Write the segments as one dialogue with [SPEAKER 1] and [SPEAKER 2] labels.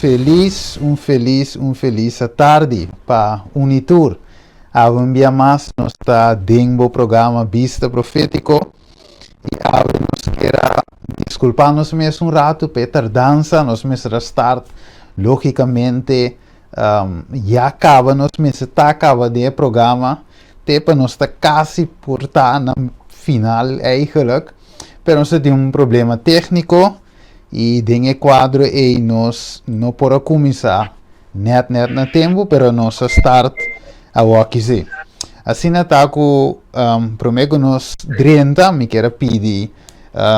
[SPEAKER 1] felis, un felis, un felis atardi pa un i tur. Awe un bia mas nos ta den bo programa Bista Profétiko i awe nos kier a diskulpá nos mes un ratu pa e tardansa. Nos mester a start lógikamente ya kaba nos mester ta kaba den e programa te pa nos ta kasi por ta na final eigenlijk. Pero nos ta tin un problema tékniko i den e kuadro ei nos no por a kuminsá nèt nèt na tempu, pero nos a start awoki sí. Asina ta ku promé ku nos drenta mi kier a pidi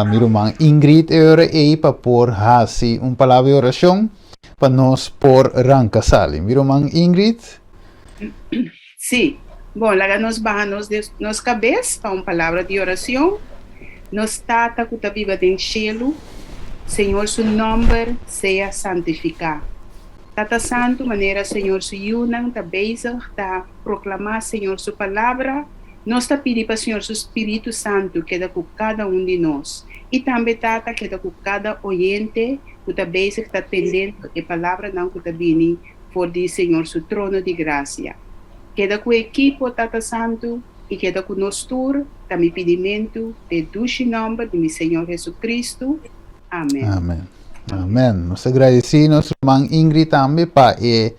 [SPEAKER 1] mi ruman Ingrid e ora ei pa por hasi un palabra di orashon pa nos por ranka sali. Mi ruman Ingrid.
[SPEAKER 2] Sí. Bon, laga nos baha nos nos kabes pa un palabra di oracion. Nos Tata cu ta biba den shelu, Señor su nomber sea santifica. Tata Santu, manera Señor su yiunan ta bezig ta proclama Señor su palabra, nos ta pidi pa Señor su Spiritu Santu keda cu cada un di nos. Y tambe, Tata, keda cu cada oyente cu ta bezig ta tendendo e palabranan cu ta bini for di Señor su trono di gracia. Keda ku ekipo, Tata Santu, i keda ku nos tur, ta mi pidimentu den dushi nòmber di mi Señor Jesucristo. Amen.
[SPEAKER 1] Amen. Amen. Nos ta gradisí nos ruman Ingrid tambe pa e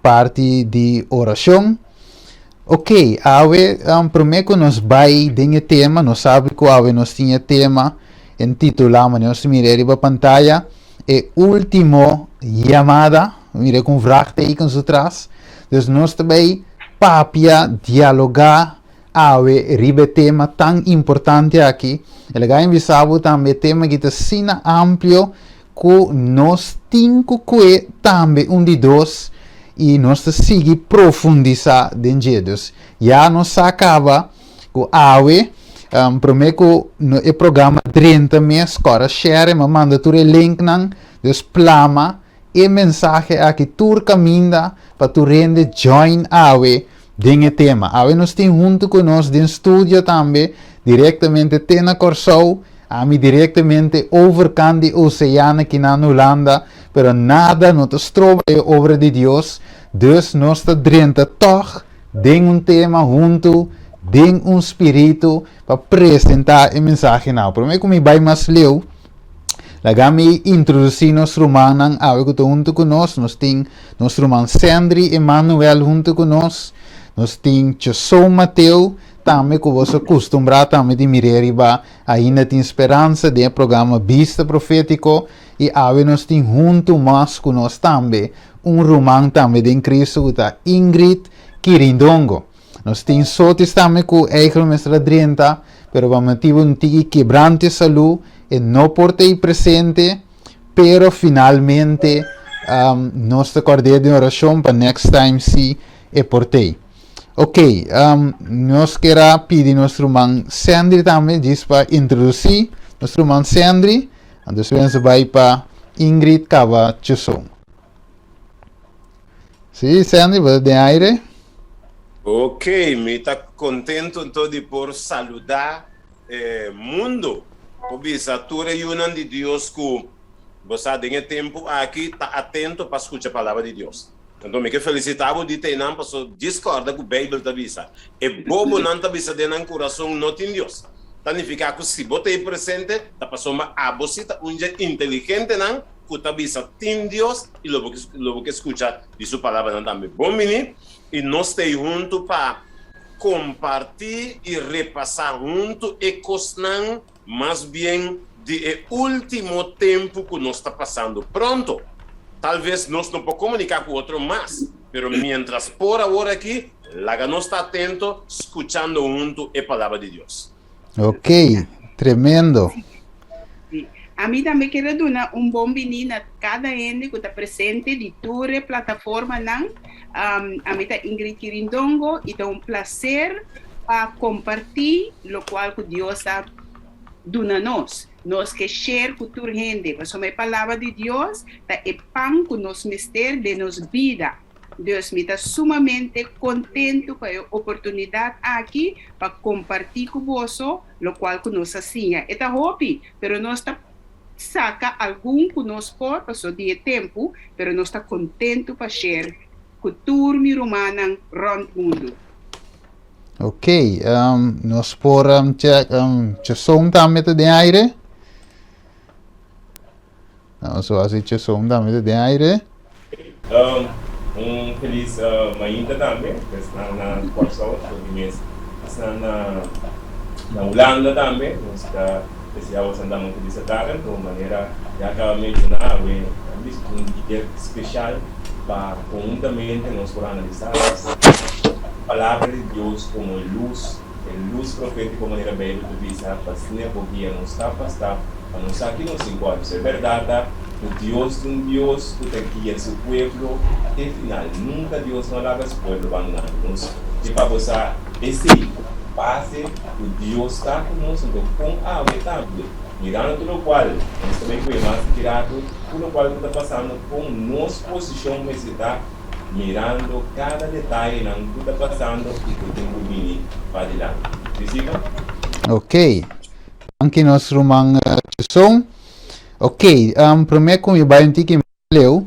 [SPEAKER 1] parti di orashon. Ok, awe promé ku nos bai den e tema, nos sabi ku awe nos tin e tema intitulá, manera nos ta mira riba pantaya, E último yamada, mira ku un vraagteken su tras. Dus nos ta bai papia, dialogá awe riba e tema tan importante aki. E laga mi bisa bo tambe e tema aki ta asina amplio ku nos tin ku kue tambe un di dos i nos ta sigui profundisá den dje. Dus ya nos sa kaba ku awe promé ku e programa drenta mes kòrda share mi a manda tur e linknan dus plama e mensahe aki tur kaminda pa tur hende join awe den e tema. Awe nos tin huntu ku nos den studio tambe direktamente te na Kòrsou, ami direktamente overkant di osean aki na Hulanda, pero nada no ta stroba e obra di Dios, dus nos ta drenta tòg den un tema huntu den un spiritu pa presentá e mensahe nan. Promé ku mi bai mas leu, laga mi introdusí nos rumannan awe ku ta huntu ku nos. Nos tin nos ruman Sendry Emanuel huntu ku nos. Nos tin Chesou Mateo tambe ku boso kustumbrá tambe di mir'é riba Ainda Tin Speransa den e programa Bista Profétiko. I awe nos tin huntu mas ku nos tambe un ruman tambe den Cristo ku ta Ingrid Kirindongo. Nos tin sotis tambe ku eigenlijk mester a drenta, pero pa motibu un tiki kebrante salú e no por ta ei presente, pero finalmente nos ta kòrd'é den orashon pa next time si e por t'ei. Ok, nos kier a pidi nos ruman Sendry tambe djis pa introdusí nos ruman Sendry, anto despues nos bai pa Ingrid kaba Chesson. Sí, Sandy, bo ta den aire.
[SPEAKER 3] Ok, mi ta contento anto di por saluda e mundo. Por bisa tur e yunan di Dios cu bo sa den e tempo aki ta atento pa scucha palabra di Dios. Anto mi ke felicita bo di teinan paso djis corda cu Bijbel ta bisa, e bobonan ta bisa den nan curason no tin Dios. Ta nifica cu si bo ta ei presente ta pasobra abo si ta un dje inteligentenan ku ta bisa tin Dios i lo bo lo bo ke skucha di su palabranan tambe. Bon bini i nos ta ei huntu pa kompartí i repasá huntu e kosnan mas bien di e último tempu ku nos ta pasando. Pronto, tal ves nos no por komuniká ku otro mas, pero miéntras por awor aki, laga nos ta atento skuchando huntu e Palabra di Dios.
[SPEAKER 1] Ok, tremendo.
[SPEAKER 2] Sí. Ami tambe kier a duna un bon bini na kada hende ku ta presente di tur e plataformanan. Ami ta Ingrid Kirindongo i ta un plaser pa kompartí lokual ku Dios a duna nos. Nos ke share ku tur hende, pasobra e Palabra di Dios ta e pan ku nos mester den nos bida. Dus mi ta sumamente kontentu pa e oportunidat aki pa kompartí ku boso lokual ku nos a siña. E ta hopi, pero nos ta saka algun ku nos por paso di e tempu, pero nos ta kontentu pa share ku tur mi rumannan rònt mundu.
[SPEAKER 1] Ok, nos por check Cheson tambe ta den aire. Nos wak si Cheson tambe ta den aire.
[SPEAKER 4] Un felis mainta tambe pa esnan na Kòrsou, tur di mes esnan na Hulanda tambe. Nos ta desea boso nan un felis atarde. Anto manera ya kaba menshoná awe a bisa un dia speshal pa konhuntamente nos por analisá Palabra di Dios komo lus. E lus profétiko manera Beibel ta bisa pa asina por guia nos stap pa stap pa nos sa ki nos tin ku hasi. E bèrdat ta ku Dios ta un Dios ku ta guia su pueblo te final. Nunka Dios no a laga su pueblo bandoná. Nos ke pa bo sa esei ku base ku Dios ta ku nos, anto kon awe tambe, mirando tur lokual nos ta bai ku e mas di rato, tur lokual ku ta pasando, kon nos posishon mester ta mirando kada detayenan ku ta pasando i ku tin ku bini padilanti. Risiba?
[SPEAKER 1] Ok. Danki nos ruman Jason. Ok, um, promé ku mi bai un tiki leu,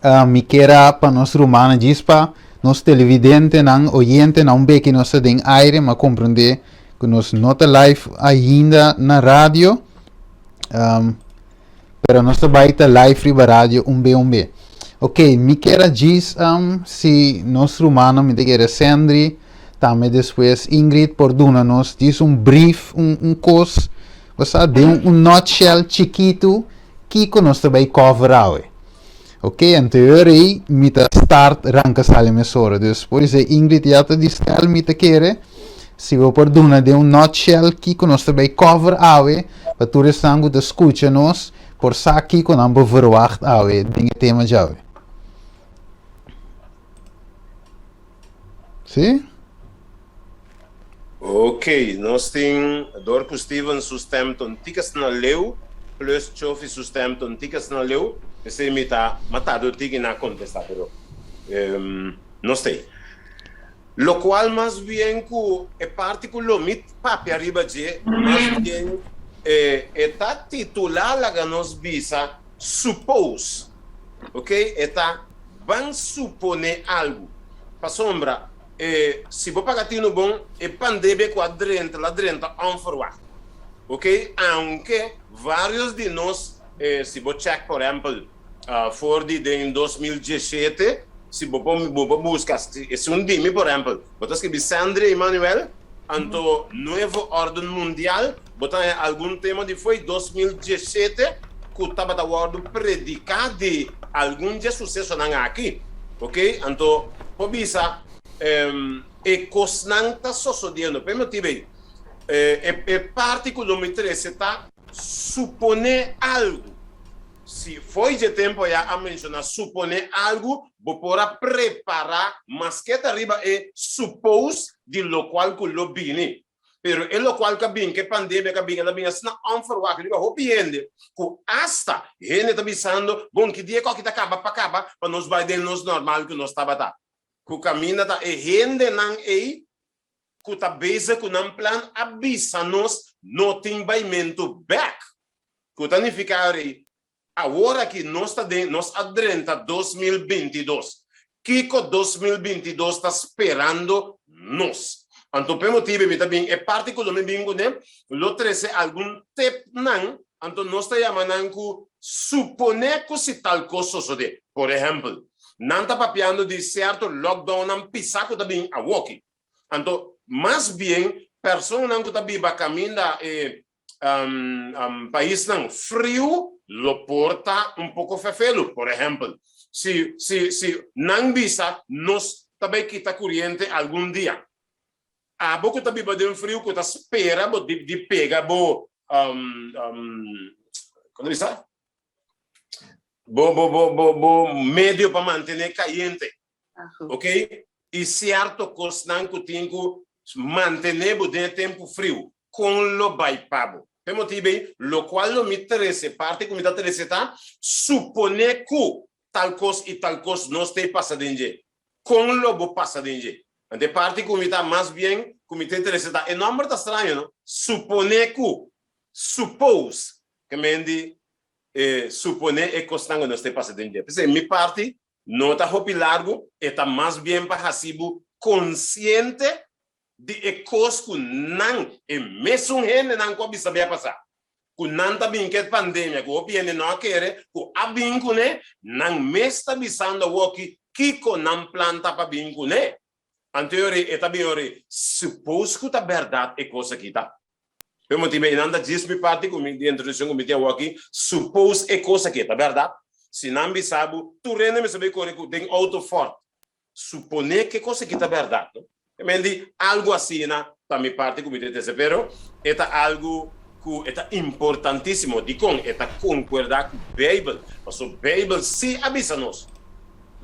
[SPEAKER 1] um, mi kier a pa nos rumannan djis pa nos televidentenan, oyentenan un beki nos ta den aire, ma komprendé ku nos no ta live ainda na radio. Um, Pero nos ta bai ta live riba radio un be un be. Ok, mi kier a djis um, si nos rumannan, mi ta kere Sandry, tambe despues Ingrid por duna nos djis un brief, un, un kos, bo sa, den un, un nutshell chikitu, kiko nos ta bai cover awe. Ok, anto e ora ei mi ta start ranka sali mesora. Dus por esei Ingrid ya ta di stel mi ta kere si bo por duna den un nutshell kiko nos ta bai cover awe pa tur esnan ku ta skucha nos por sa kiko nan por verwacht awe den e tema djawe. Si?
[SPEAKER 3] Ok, nos tin dor ku Steven su stem ta un tiki asina leu, plus Chofi su stem ta un tiki asina leu, p'esei mi ta matado tiki na kontestá, pero nos ta ei. Lokual mas bien ku e parti ku lo mi papia riba dje, mas bien e ta titulá laga nos bisa Suppose, ok, e ta ban suponé algu, pasobra E si bo paga tinu bon, e pandemia ku a drenta la drenta onverwacht. Ok, aunke varios di nos, si bo check por ehempel for di den 2017, si bo por bo por buska esun di mi por ehempel, bo ta skibi Sandry Emanuel, anto Nuevo Orden Mundial, bo ta haña algun tema di fo'i 2017 ku tabata wòrdu prediká di algun dje susesonan aki. Ok, anto por bisa e kosnan ta sosodiendo. P'e motibu ei, e parti ku lo mi trese ta suponé algu. Si fo'i dje tempu ayá a menshoná suponé algu, bo por a prepará maske ta riba e suppose di lokual ku lo bini. Pero e lokual ku a bin, ku e pandemia ku a bin, el a bin asina onverwacht riba hopi hende ku asta hende ta bisando, bon, ki dia ku aki ta kaba pa kaba pa nos bai den nos normal ku nos tabata. Ku kaminda ta e hendenan ei ku ta bezig ku nan plan a bisa nos no tin baimentu bèk. Ku ta nifiká rei Awor aki nos ta den, nos a drenta 2022. Kiko 2022 ta sperando nos? Anto p'e motibu mi ta bin, e parti ku lo mi bin kuné lo trese algun tepnan, anto nos ta yama nan ku suponé ku si tal kos sosodé. Por ehèmpel, nan ta papiando di sierto lockdownnan pisá ku ta bin awoki. Anto mas bien personanan ku ta biba kaminda e paisnan friu lo por ta un poko fefelu. Por ehèmpel, si si si nan bisa nos ta bai kita kuriente algun dia, abo ku ta biba den friu ku ta spera bo di di pega bo komo bisa? Bo bo bo bo bo medio pa mantené kayente. Ok, i sierto kosnan ku tin ku mantené bo den e tempu friu, kon lo bai pa bo? P'e motibu ei, lokual lo mi trese, parti ku mi ta trese ta, suponé ku tal kos i tal kos nos ta e pasa den dje, kon lo bo pasa den dje? Anto e parti ku mi ta mas bien ku mi ta trese ta, e nòmber ta straño, no? Suponé ku, suppose. Ke men di e suponé e kosnan ku nos ta pasa den dje. P'esei mi parti no ta hopi largu, e ta mas bien pa hasi bo konsiente di e kos ku nan, e mesun hendenan ku a bisa bia pasá, ku nan ta bin ku e pandemia, ku hopi hende no a kere ku a bin kuné, nan mes ta bisando awoki kiko nan plan ta pa bin kuné. Anto e ora e ta bin ora suppose ku ta bèrdat e kos aki ta. P'e motibu ei nan ta djis mi parti ku mi di introdukshon ku mi tin awoki, suppose e kos aki ta bèrdat, si nan bisa bo tur hende mester bai kore ku den outo fòrt, Suponé ke kos aki ta bèrdat, no? E men di, algu asina ta mi parti ku mi ta tese, pero e ta algu ku e ta importantísimo. Dikon? E ta konkuerdá ku Beibel, pasobra Beibel sí a bisa nos,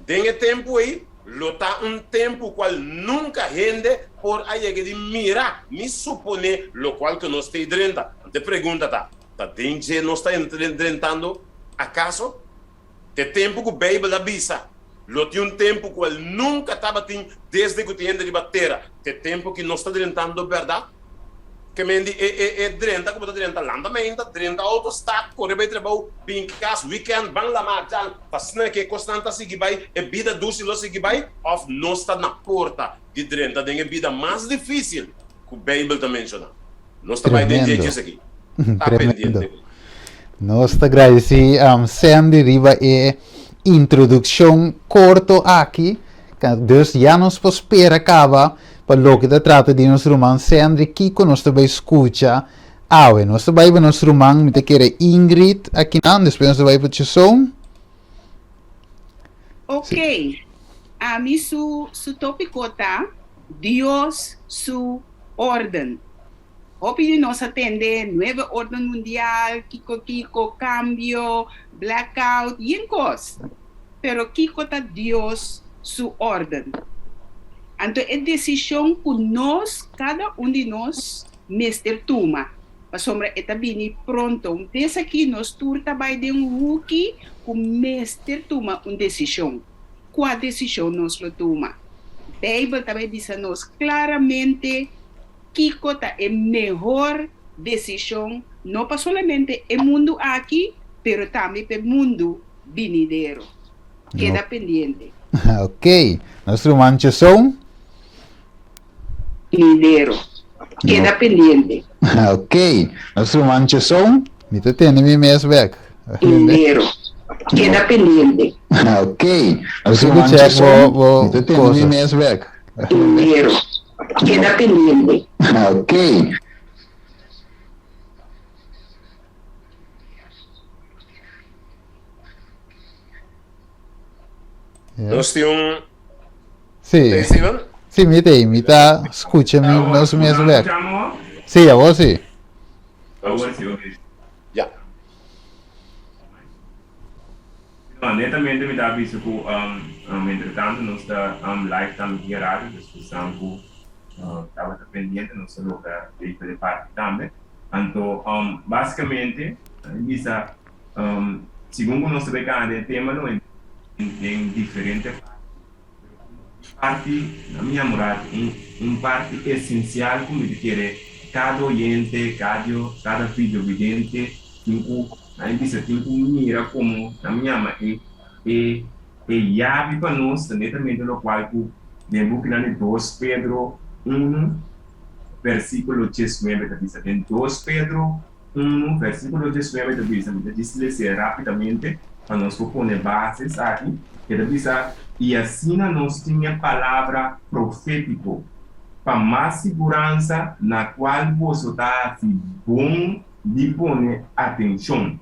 [SPEAKER 3] Den e tempu ei lo ta un tempu kual nunka hende por a yega di mira ni suponé lokual ku nos ta ei drenta. Anto e pregunta ta, Ta den dje nos ta drentando akaso? Te tempu ku Beibel a bisa, Lo tin un tempu ku el nunka tabatin desde ku tin hende riba tera. Te tempu ki nos ta drentando bèrdat? Ke men di e e e drenta ku bo ta drenta lanta meinta, drenta outo, stap, kore bai trabou, bin kas, wikènt, ban lamá, djan, ta asina ke e kosnan ta sigui bai, e bida dushi lo sigui bai? Òf nos ta na porta di drenta den e bida mas difísil ku Beibel ta menshoná? Nos ta bai den
[SPEAKER 1] Tremendo.
[SPEAKER 3] dje djis aki. Ta
[SPEAKER 1] Tremendo.
[SPEAKER 3] pendiente.
[SPEAKER 1] Nos ta gradisí um, Sandy riba e introdukshon korto aki. Dus ya nos por spera kaba pa loke ta trata di nos ruman Sandy, kiko nos ta bai skucha awe. Nos ta bai pa nos ruman, mi ta kere Ingrid akinan, despues nos ta bai pa Chesson.
[SPEAKER 2] Ok, ami su su tópiko ta Dios su órden. Hopi di nos a tende Nueve Orden Mundial, kiko kiko, kambio, blackout, yen kos. Pero kiko ta Dios su órden? Anto e desishon ku nos, kada un di nos, mester tuma, pasobra e ta bini pronto. Un bes aki nos tur ta bai den un huki ku mester tuma un desishon. Kua desishon nos lo tuma? Beibel ta bai bisa nos klaramente kiko ta e mehor desishon, no pa solamente e mundu aki, pero tambe pa e mundu binidero. Keda pendiente.
[SPEAKER 1] Ok. Nos ruman Chesson.
[SPEAKER 2] Binidero. Keda pendiente.
[SPEAKER 1] Ok. Nos ruman Chesson. Mi ta tende mi mes bek.
[SPEAKER 2] Binidero. Keda pendiente.
[SPEAKER 1] Ok. Nos ruman Chesson. Mi ta tende mi mes bek.
[SPEAKER 2] Binidero. Keda pendiente.
[SPEAKER 1] Ok.
[SPEAKER 3] Nos tin un
[SPEAKER 1] Sí.
[SPEAKER 3] Hey, Steven?
[SPEAKER 1] Sí, mi te, mi ta escucha mi nos mes bek. Sí, awor sí.
[SPEAKER 4] Awor sí, ok.
[SPEAKER 3] Ya.
[SPEAKER 4] No, netamente mi ta bisa ku um, um, entre tanto nos ta um, live tambe via radio, dus esnan ku uh, tabata pendiente nos ta logra vehikel e parti tambe. Anto, um, basikamente, mi bisa um, segun ku nos ta bai kana den e tema lo den diferente parti, na mi yamurá un un parti esensial ku mi ta kere kada oyente, kadio, kada videovidente tin ku nan e bisa tin ku mira komo nan mi yama e e e yabi pa nos ta netamente lokual ku den bukinan di dos Pedro unu versikulo diesnuebe ta bisa. Den dos Pedro Unu versikulo diesnuebe ta bisa, mi ta djis lese rapidamente pa nos por pone base esaki, e ta bisa, I asina nos tin e palabra profétiko, pa mas siguransa na kual boso ta hasi bon di pone atenshon,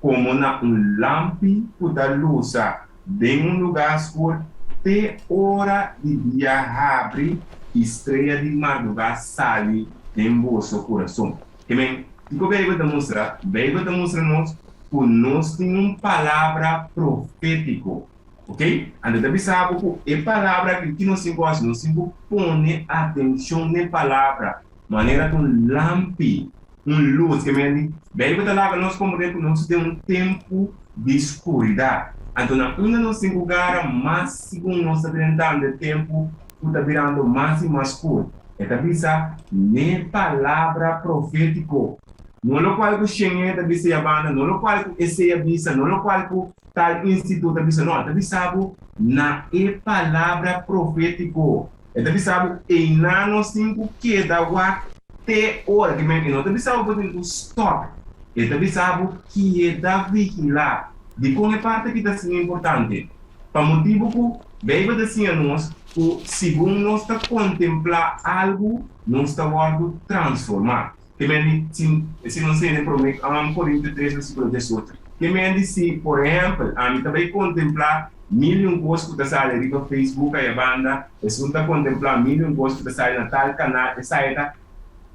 [SPEAKER 4] komo na un lampi ku ta lusa den un lugá skur te ora di dia habri i strea di mardugá sali den boso kurason. Amen. Kiko Beibel ta mustra? Beibel ta mustra nos ku nos tin un palabra profétiko. Ok? Anto ta bisa bo ku e palabra aki, ki nos tin ku hasi? Nos tin ku pone atenshon n'e palabra, manera ku un lampi, un lus. Ke men di? Beibel ta laga nos komprendé ku nos ta den un tempu di skuridat. Anto na unda nos tin ku gara mas segun nos ta drentando e tempu ku ta birando mas i mas skur? E ta bisa n'e palabra profétiko. No lokual ku Shenge ta bisa ya banda, no lokual ku esei a bisa, no lokual ku tal instituto a bisa, no, e ta bisa bo na e palabra profétiko. E ta bisa bo einan nos tin ku keda wak te ora. Ke men e no ta bisa bo bo tin ku stòp, e ta bisa bo keda vigilá. Dikon e parti aki ta asina importante? Pa motibu ku Beibel ta siña nos ku segun nos ta kontemplá algu, nos ta wòrdu transformá. Ke men di si, si nos tene promé Korintio tres versíkulo diesocho. Ke men di si, por ehèmpel, ami ta bai kontemplá mil i un kos ku ta sali riba Facebook aya banda, esun ta kontemplá mil i un kos ku ta sali na tal kanal, esei ta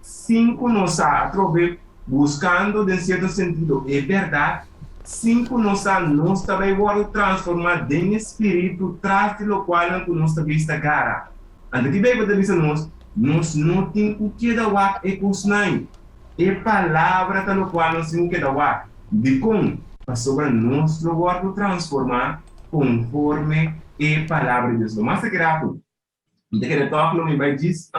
[SPEAKER 4] sin ku nos sa, atrobe buskando den sierto sentido e bèrdat, sin ku nos sa nos ta bai wòrdu transformá den e spiritu tras di lokualnan ku nos ta bista gara. Anto ki Beibel ta bisa nos? Nos no tin ku keda wak e kosnan. E palabra ta lokual nos tin ku keda wak. Dikon? Pasobra nos lo wòrdu transformá konforme e palabra di Dios. Lo mas ta keda ku mi ta kere tòg lo mi bai djis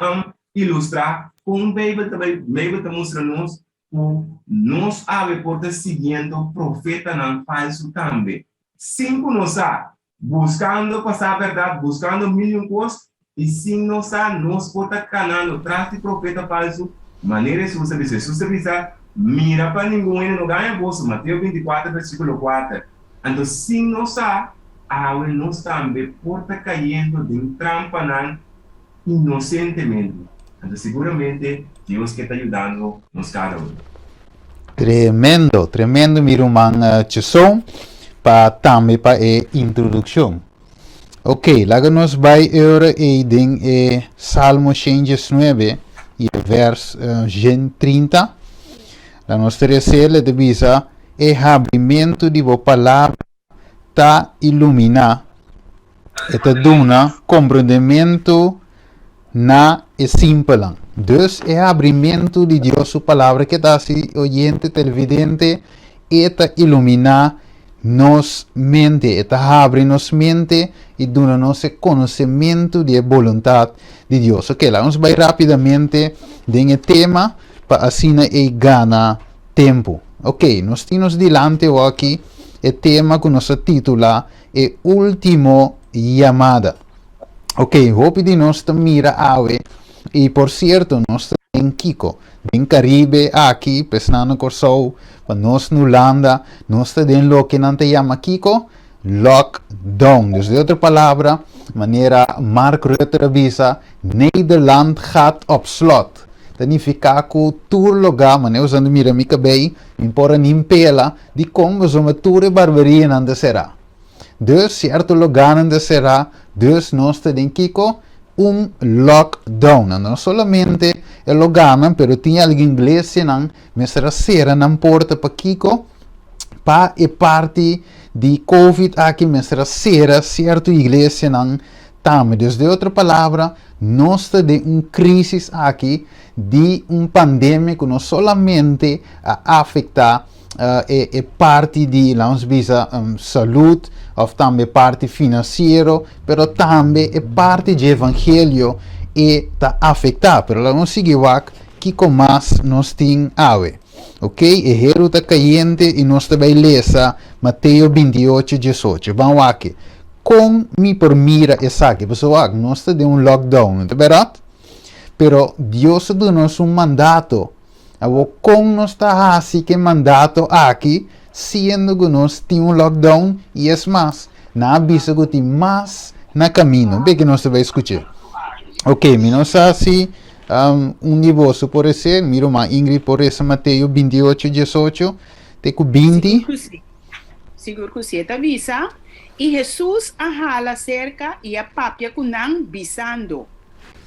[SPEAKER 4] ilustrá kon Beibel ta bai Beibel ta mustra nos ku nos awe por ta siguiendo profetanan falsu tambe, sin ku nos sa. Buskando pa sa bèrdat, buskando mil i un kos, i sin nos sa, nos por ta kanando tras di profeta falsu, manera Hesus a bisa. Hesus a bisa, Mira pa ningun hende no gaña boso, Mateo 24, versíkulo 4. Anto sin nos sa, awe nos tambe por ta kayendo den trampanan inosentemente. Anto siguramente Dios ke ta yudando nos kada un.
[SPEAKER 1] Tremendo, tremendo mi ruman Chesson pa tambe pa e introduccion. Ok, laga nos bai ora ei den e Salmo 119 y e vers 130. La nos trece te bisa e habrimento di bo palabra ta iluminá, e ta duna komprendementu na e simpelnan. Dus e habrimentu di Dios su Palabra ke ta hasi oyente, televidente, e ta iluminá nos mente, e ta habri nos mente i duna nos e konosementu di e boluntat di Dios. Oke, laga nos bai rápidamente den e tema pa asina ei gana tempu. Ok, nos tin nos dilanti awor-aki e tema ku nos a titulá E Último Yamada. Ok, hopi di nos ta mira awe, i por sierto nos ta den kiko? Den Karibe aki, pesnan na Kòrsou, pa nos na Hulanda, nos ta den loke nan ta yama kiko? Lockdown. Dus di otro palabra, manera Mark Rutte a bisa, Nederland gaat op slot. Ta nifiká ku tur lugá, manera boso a mira mi kabei, mi por a nin pela, dikon pasobra tur e barberianan ta será. Dus sierto lugánan ta será, dus nos ta den kiko? Un lockdown. No solamente e lugánan, pero tin algun iglesianan mester a sera nan porta pa kiko? Pa e parti di covid aki mester a sera sierto iglesianan tambe. Dus den otro palabra, nos ta den un crisis aki di un pandemia cu no solamente a afecta e, e parti di, laat ons bisa, salud of tambe parti financiero, pero tambe e parti di evangelio e ta afecta. Pero laat ons sigui wak kiko mas nos tin awe. Ok, e heru ta cayente y nos ta bay lesa Mateo 28, 18. Ban wak. Kon mi por mira esaki? Pasobra wak, nos ta den un lockdown, no ta bèrdat? Pero Dios a duna nos un mandato. Awor, kon nos ta hasi ku e mandato aki, siendo ku nos tin un lockdown? I es mas, nan a bisa ku tin mas na kamino. Be ku nos ta bai skuch'é. Ok, mi no sa si un di boso por res'é. Mi ruman Ingrid por resa Mateo 28, 18 te ku 20.
[SPEAKER 2] Sigur ku sí. Sigur ku sí. E ta bisa, I Hesus a hala serka i a papia ku nan, bisando,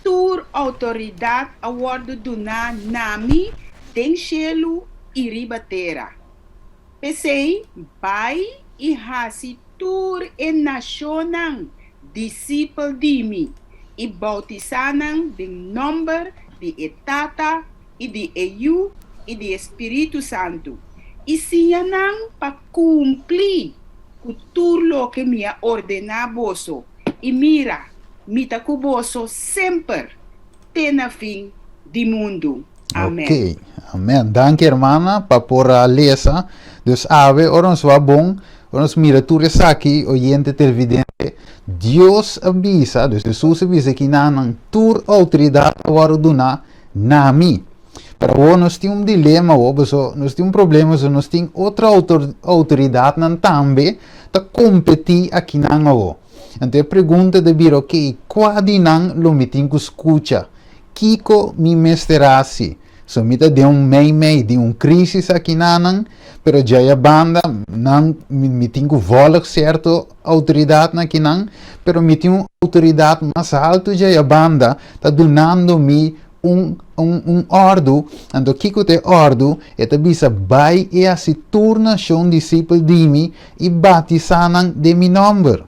[SPEAKER 2] Tur outoridat a wòrdu duná na mi den shelu i riba tera. P'esei, bai i hasi tur e nashonnan disipel di mi, i boutisá nan den nòmber di e Tata i di e Yu i di e Spiritu Santu, i siña nan pa kumpli ku tur loke mi a ordená boso, i mira, mi ta ku boso semper, te na fin di mundu. Amen.
[SPEAKER 1] Ok, amen. Danki hermana pa por a lesa. Dus awe ora nos wak bon, ora nos mira tur esaki, oyente televidente, Dios a bisa, dus Jesus a bisa kinanan, tur outoridat a wòrdu duná na mi. Pero awor nos tin un dilema awor, paso nos tin un problema, paso nos tin otro outoridatnan tambe ta kompetí akinan awor. Anto e pregunta ta bira, ok, kua di nan lo mi tin ku skucha? Kiko mi mester hasi? So mi ta den un mei mei di un crisis akinanan, pero djaya banda nan mi tin ku volg sierto autoridadnan akinan, pero mi tin un autoridad mas haltu djaya banda ta dunando mi un un un ordu, anto kiko ta e ordu? E ta bisa bai i hasi tur nashon disipel di mi i batisá nan den mi nòmber.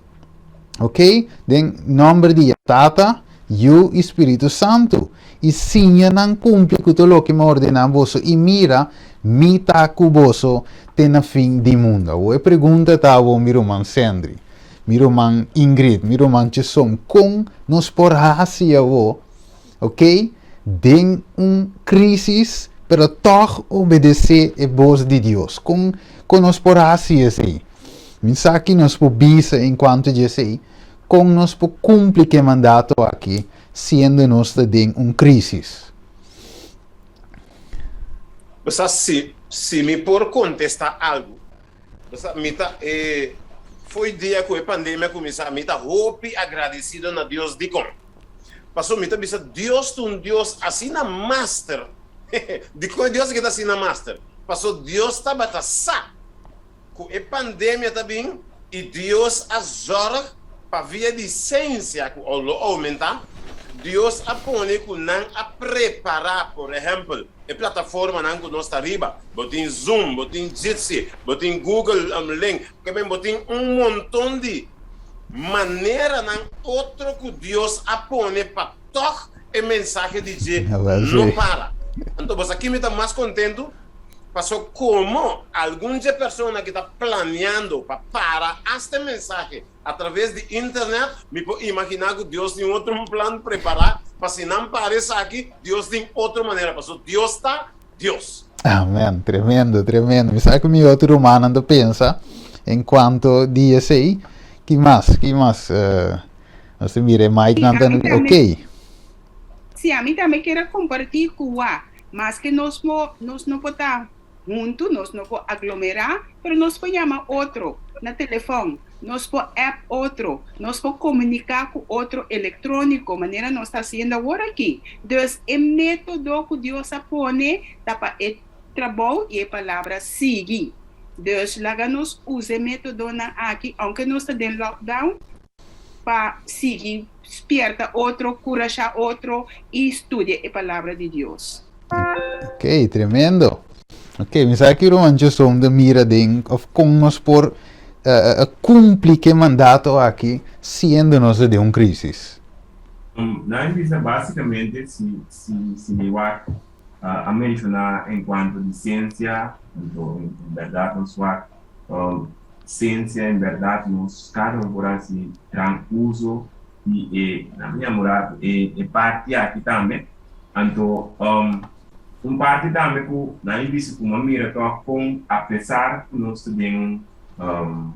[SPEAKER 1] Ok, den nòmber di Tata, Yu i Spiritu Santu, i siña nan kumpli ku tur loke mi a ordená boso, i mira, mi ta ku boso te na fin di mundu. Awor e pregunta ta awor, mi ruman Sendry, mi ruman Ingrid, mi ruman Cheson, kon nos por hasi awor, ok, den un krísis, pero tòg obedesé e bos di Dios? Kon, kon nos por hasi esei? Mi sa ki nos por bisa en kuanto di esei, Kon nos por kumpli ku e mandato aki siendo nos ta den un krísis?
[SPEAKER 3] Bo sa si si mi por kontestá algu. Bo sa mi ta e fo'i dia ku e pandemia kuminsá mi ta hopi agradesido na Dios. Dikon? Pasobra mi ta bisa Dios ta un Dios asina master. Dikon e Dios aki ta asina master? Pasobra Dios tabata sa. Ku e pandemia ta bin i Dios a zòrg pa via di sensia ku lo oumentá, Dios a pone ku nan a prepará, por ehèmpel, e plataformanan ku nos ta riba, bo tin Zoom, bo tin Jitsi, bo tin Google Link, ke men bo tin un monton di maneranan otro ku Dios a pone pa tòg e mensahe di dje no para. Anto bo sa ki mi ta mas kontentu? Paso komo algun dje persona ki ta planeando pa para asta e mensahe atraves di internet, mi por imaginá ku Dios tin otro un plan prepará pa si nan para esaki, Dios tin otro manera, paso Dios ta Dios.
[SPEAKER 1] Amen, tremendo, tremendo. Mi sa ku mi otro rumannan ta pensa en kuanto di esei. Ki mas? Ki mas? Nos ta mira e micnan ta ok.
[SPEAKER 2] Sí, ami tambe kier a kompartí ku wak. Maske nos mo nos no por ta huntu, nos no por aglomerá, pero nos por yama otro na telefòn, nos por app otro, nos por komuniká ku otro elektróniko, manera nos ta hasiendo awor aki. Dus e método ku Dios a pone ta pa e trabou i e palabra sigui. Dus laga nos usa e métodonan aki, ounke nos ta den lockdown, pa sigui spierta otro, curasha otro y studia e Palabra di Dios.
[SPEAKER 1] Ok, tremendo. Ok, mi sa ki ruman Jason ta mira den of kon nos por cumpli ke mandato aki siendo nos ta den un crisis.
[SPEAKER 4] Nan bisa basicamente si si mi wak a menciona en cuanto di ciencia, anto en berdad nos wak Sensia en bèrdat nos kada un por hasi gran uso di e, na mi yamora e e parti aki tambe. Anto un parti tambe ku nan a bisa ku mi a mira tòg kon apesar ku nos ta den un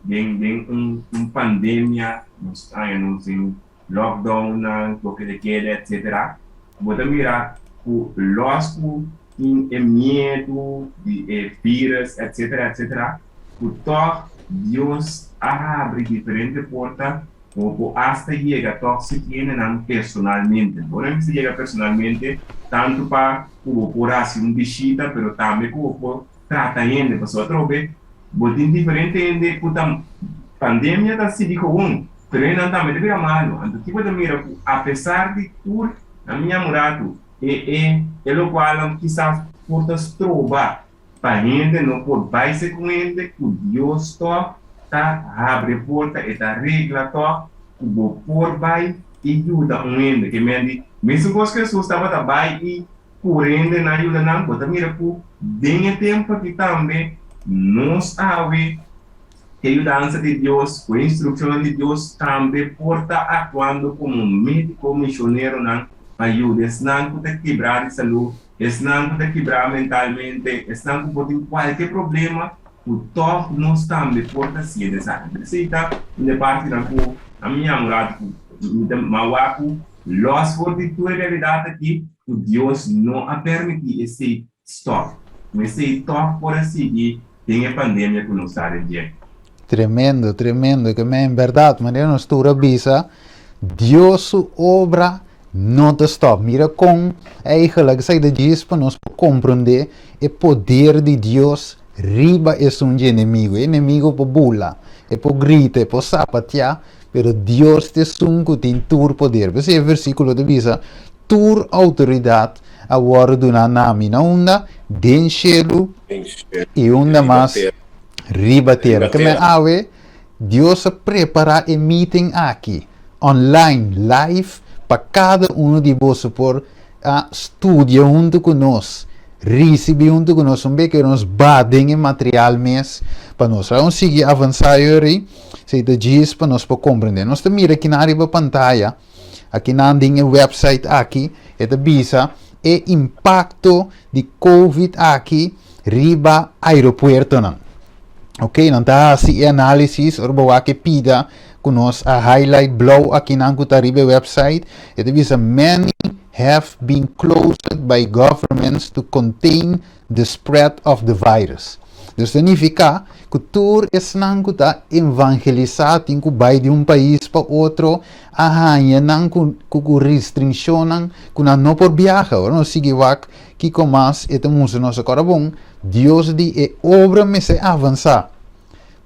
[SPEAKER 4] den den un un pandemia, nos ta haña nos den lockdownnan, toke de keda etcetera, bo ta mira ku los ku tin e miedu di e virus etcetera etcetera, ku tòg Dios a habri diferente porta ku bo por asta yega tòg si tiendenan personalmente. Bo no mester yega personalmente tantu pa ku bo por hasi un bishita pero tambe ku bo por trata hende pasobra atrobe bo tin diferente hende ku ta pandemia ta sigui gewoon pero hendenan tambe ta bira malu anto kico ta mira ku apesar di tur nan mi yama un ratu e e e lokualnan kisas por ta stroba pa hende no por bai se ku hende ku Dios tòg ta habri e porta e ta regla tòg ku bo por bai i yuda un hende ke men di mesun kos ku Hesus tabata bai i Ku hende nan yuda nan, bo ta mira ku den e tempu aki tambe nos awe ku e yudansa di Dios, ku e instrukshonnan di Dios tambe por ta aktuando komo médiko mishoneronan. pa yuda esnan ku ta kibrá di salú, esnan ku ta kibrá mentalmente, esnan ku por tin kualke problema ku tòg nos tambe por ta hasiendo esaki. Esei ta un di e partinan ku a mi yama un ratu ku mi ta mawá ku lòs for di tur e realidat aki ku Dios no a permití esei stòp. Ku esei tòg por a sigui den e pandemia ku nos ta den dje.
[SPEAKER 1] Tremendo, tremendo. Ke men, en bèrdat, manera nos tur a bisa, Dios su obra no ta stòp. Mira kon eigenlijk esaki ta djis pa nos por komprondé e poder di Dios riba esun dje enemigo. E enemigo por bula, e por grita, e por sapateá, pero Dios ta esun ku tin tur poder. P'esei e versíkulo ta bisa, Tur outoridat a wòrdu duná na mi. Na unda? Den shelu i unda mas? Riba tera. Ke men awe Dios a prepará e meeting aki online, live, pa kada uno di boso por a studia huntu ku nos, risibí huntu ku nos un bek i nos ba den e material mes pa nos. Laga nos sigui avansá yori, esei ta djis pa nos por komprendé. Nos ta mira kinan riba pantaya. Akinan den e website aki e ta bisa e impacto di covid aki riba aeropuertonan. Ok, nan ta hasi e analisis ora bo wak e pida ku nos a highlight blou akinan ku ta riba e website. E ta bisa many have been closed by governments to contain the spread of the virus. Dus ta nifiká ku tur esnan ku ta evangelisá tin ku bai di un pais pa otro a haña nan ku ku restrinshonnan ku nan no por biaha. Ora nos sigui wak kiko mas e ta mustra nos akora bon, Dios di e obra mester avansá.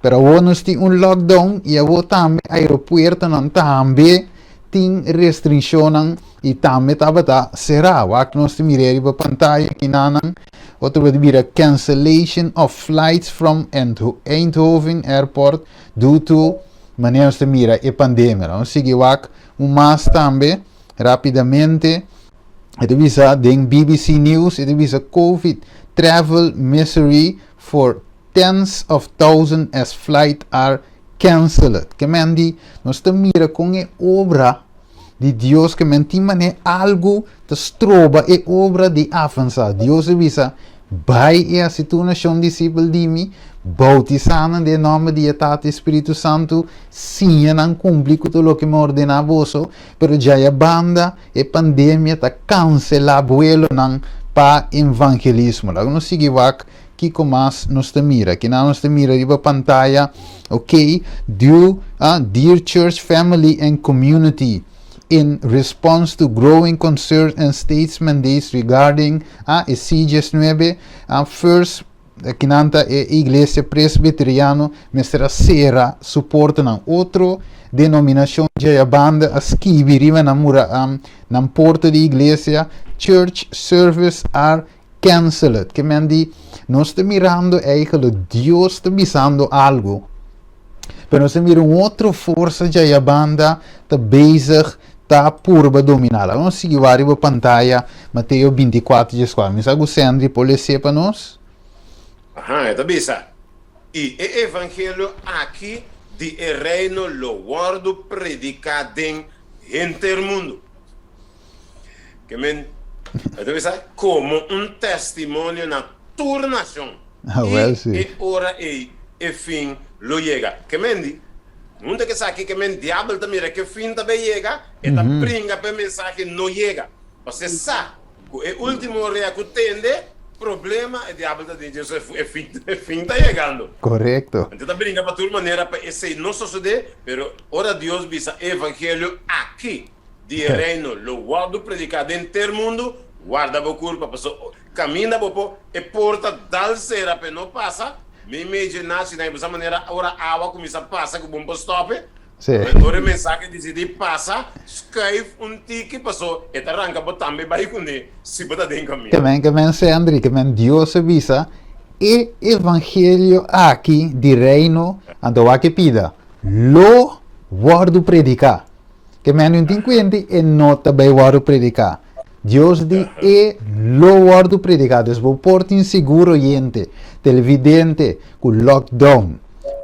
[SPEAKER 1] Pero awor nos tin un lockdown y awor tambe aeropuertonan tambe tin restrincionnan y tambe tabata cera. Wak nos ta mira riba pantaya kinanan otro bo ta bira cancellation of flights from Eindhoven airport due to manera nos ta mira e pandemia. Nos sigui wak un mas tambe rapidamente. E ta bisa den BBC News e ta bisa covid travel misery for Tens of thousands as flight are cancelled. Ke men di, nos ta mira kon e obra di Dios ke men tin manera algu ta stroba e obra di avansa. Dios a bisa, Bai i hasi tur nashon disipel di mi, boutisá nan den e nòmber di e Tata i Spiritu Santu, siña nan kumpli ku tur loke mi a ordená boso. Pero djaya banda e pandemia ta kanselá buelonan pa evangelismo. Laga nos sigui wak Kiko mas nos ta mira? Kinan nos ta mira riba pantaya? Ok, due, ah, Dear Church Family and Community, in response to growing concerns and state's mandates regarding, ah, e C19, ah, first, kinan ta e Iglesia Presbiteriano mester a sera su portanan. Otro denominacion dje banda a skibi riba nan mura, ah, nan porta di iglesia, Church service are Cancel it. Ke men di, nos ta mirando eigenlijk Dios ta bisando algo, pero nos ta mira un otro forsa djaya banda ta bezig ta purba domina. Laga nos sigui wak riba pantaya Mateo 24 dieskuater. Mi sa ku Sandry por les'é pa nos.
[SPEAKER 3] Aha, e ta bisa, I e evangelio aki di e reino lo wòrdu prediká den henter mundu. Ke men, e ta bisa, komo un testimonio na tur nashon,
[SPEAKER 1] Ah, wel
[SPEAKER 3] i
[SPEAKER 1] si.
[SPEAKER 3] e ora ei e fin lo yega. Ke men di, huntu ku esaki, ke men diabel ta mira ku e fin ta bay yega, e ta bringa pa e mensahe no yega. Pasobra e sa ku e ultimo rea ku tende problema, e diabel ta di, Dje, e fin, e fin ta yegando.
[SPEAKER 1] Korekto.
[SPEAKER 3] Anto e ta bringa pa tur manera pa esei no sosodé, pero ora Dios bisa e evangelio aki, di e Reino lo wòrdu prediká den ter mundu, warda bo kurpa, pasobra kaminda bo por e porta dal sera pa e no pasa, meimei dje nachinan i bo sa manera ora awa kuminsá pasa ku bo no por stòp e, ora e mensahe disidí pasa, skuif un tiki pasobra e ta ranka bo tambe bai kuné si bo ta den kaminda.
[SPEAKER 1] Kemen, kemen Sendri, kemen Dios a bisa, e evangelio aki di Reino, anto wak e pida, lo wòrdu prediká. Ke men un tin kuenti e no ta bai wòrdu prediká. Dios di e lo wòrdu prediká. Dus bo por tin sigur oyente, televidente, ku lockdown,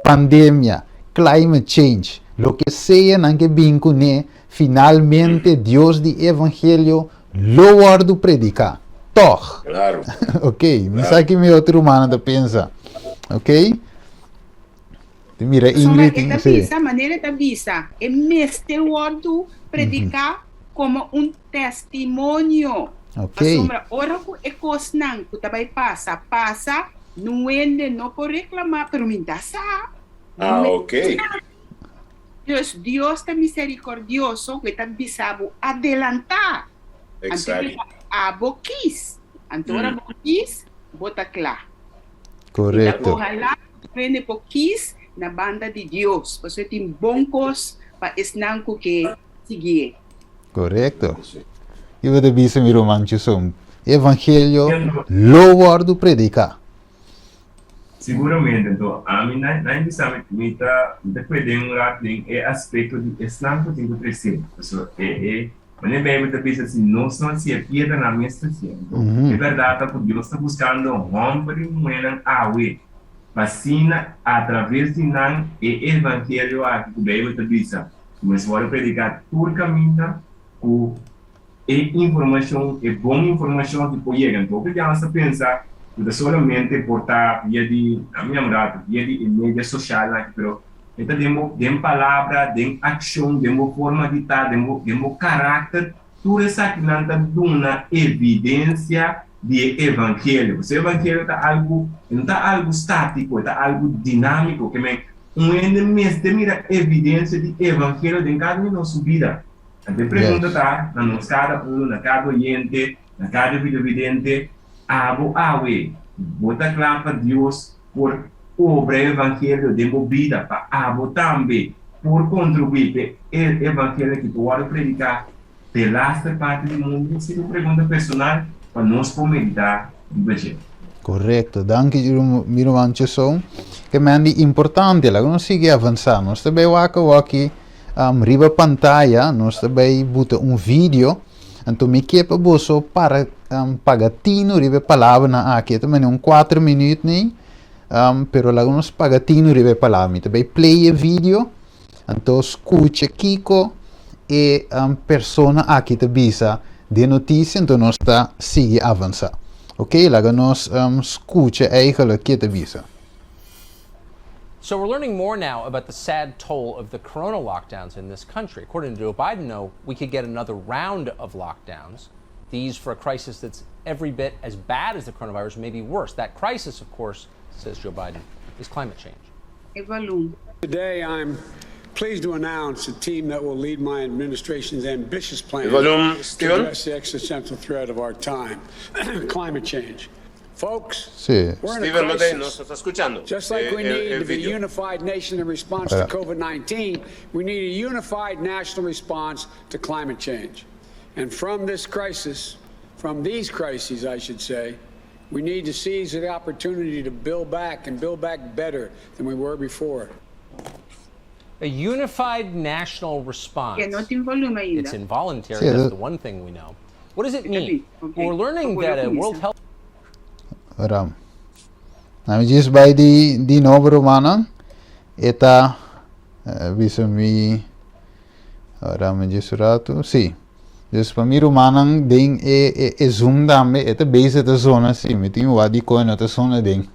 [SPEAKER 1] pandemia, climate change, loke sea nan ke bin kuné, finalmente Dios di evangelio lo wòrdu prediká. Tòg.
[SPEAKER 3] Claro.
[SPEAKER 1] Ok, mi sa ki mi otro rumannan ta pensa. Ok? Mira
[SPEAKER 2] Pasobra
[SPEAKER 1] Ingrid,
[SPEAKER 2] e ta
[SPEAKER 1] sí.
[SPEAKER 2] bisa, manera e ta bisa, e mester wòrdu prediká komo un testimonio.
[SPEAKER 1] Ok.
[SPEAKER 2] Pasobra ora ku e kosnan ku ta bai pasa, pasa, nun hende no por reklamá, pero mi ta sa.
[SPEAKER 3] Ah,
[SPEAKER 2] Nun
[SPEAKER 3] ok.
[SPEAKER 2] hende sa. Dus Dios ta miserikordioso ku e ta bisa bo adelantá. Anto e
[SPEAKER 3] Exacto.
[SPEAKER 2] bisa abo kis. Anto ora bo kis, bo ta kla. Mi ta
[SPEAKER 1] Korekto.
[SPEAKER 2] ohalá ku tur hende por kis na banda di Dios, pasobra e tin bon kos pa esnan ku ke siguié.
[SPEAKER 1] Korekto. I bo ta bisa mi ruman Chuson, e evangelio lo wòrdu prediká.
[SPEAKER 4] Siguramente, anto ami na na bisa mi mi ta mi ta kue den un rato den e aspekto di esnan ku tin ku tresé. Pasobra e e manera Beibel ta bisa si nos no hasié piedranan mes ta hasié. Anto e bèrdat ta ku Dios ta buskando hòmber i muhénan awe pa asina atraves di nan e evangelio aki ku Beibel ta bisa ku mester wòrdu prediká tur kaminda ku E informashon, e bon informashon aki por yega. Anto hopi biaha nos ta pensa ku ta solamente por ta via di, a mi yama via di e media soshalnan aki, pero e ta den bo, den palabra, den akshon, den bo forma di ta, den bo, den bo karakter, tur esakinan ta duna evidensia di e evangelio. Pasobra e evangelio ta algu, e no ta algu statiko, e ta algu dinamiko, ke men un hende mester mira evidensia di evangelio den kada un di nos su bida. Anto e pregunta ta na nos kada uno, na kada oyente, na kada videovidente, Abo awe, bo ta kla pa Dios por obra e evangelio den bo bida, pa abo tambe por kontribuí p'e e evangelio aki por wòrdu prediká delaster parti di mundu? Esei ta un pregunta personal pa nos por meditá riba dje.
[SPEAKER 1] Korekto, danki mi ruman Chesou. Ke men di importante, laga nos sigui avansá. Nos ta bai wak awoki Riba pantaya nos ta bay buta un video, anto mi ke pa boso para paga tinu riba e palabranan aki. E ta mene un cuatro minuut nei, pero laga nos paga tinu riba e palabra. Mi ta bay play e video, anto scucha kico e persona aki ta bisa den noticia, anto nos ta sigui avansa. Ok, laga nos scucha eigenlijk ke ta bisa.
[SPEAKER 5] So we're learning more now about the sad toll of the corona lockdowns in this country. According to Joe Biden, though, we could get another round of lockdowns. These for a crisis that's every bit as bad as the coronavirus, maybe worse. That crisis, of course, says Joe Biden, is climate change.
[SPEAKER 2] E volume.
[SPEAKER 6] Today, I'm pleased to announce a team that will lead my administration's ambitious plan
[SPEAKER 3] Volume,
[SPEAKER 6] to
[SPEAKER 3] Steven?
[SPEAKER 6] address the existential threat of our time, climate change. Folks,
[SPEAKER 1] Sí.
[SPEAKER 6] we're in a
[SPEAKER 3] Steven, no te,
[SPEAKER 6] crisis.
[SPEAKER 3] nos ta skuchando.
[SPEAKER 6] Just like we
[SPEAKER 3] E,
[SPEAKER 6] need
[SPEAKER 3] e
[SPEAKER 6] to be a
[SPEAKER 3] video.
[SPEAKER 6] unified nation in response to COVID-19, we need a unified national response to climate change. And from this crisis, from these crises, I should say, we need to seize the opportunity to build back and build back better than we were before.
[SPEAKER 5] A unified national response.
[SPEAKER 2] E no tin volume ainda.
[SPEAKER 5] It's involuntary.
[SPEAKER 1] Sí,
[SPEAKER 5] That's the one thing we know. What does it mean?
[SPEAKER 2] Okay.
[SPEAKER 5] We're learning that a World Health
[SPEAKER 1] Ora. Na mi djis bai di di nobo rumannan. E ta bisa mi ora mi djis un ratu. Sí. Dus pa mi rumannan den e e e Zoom tambe e ta bezig ta zona si. Mi tin wak dikon e no ta zona den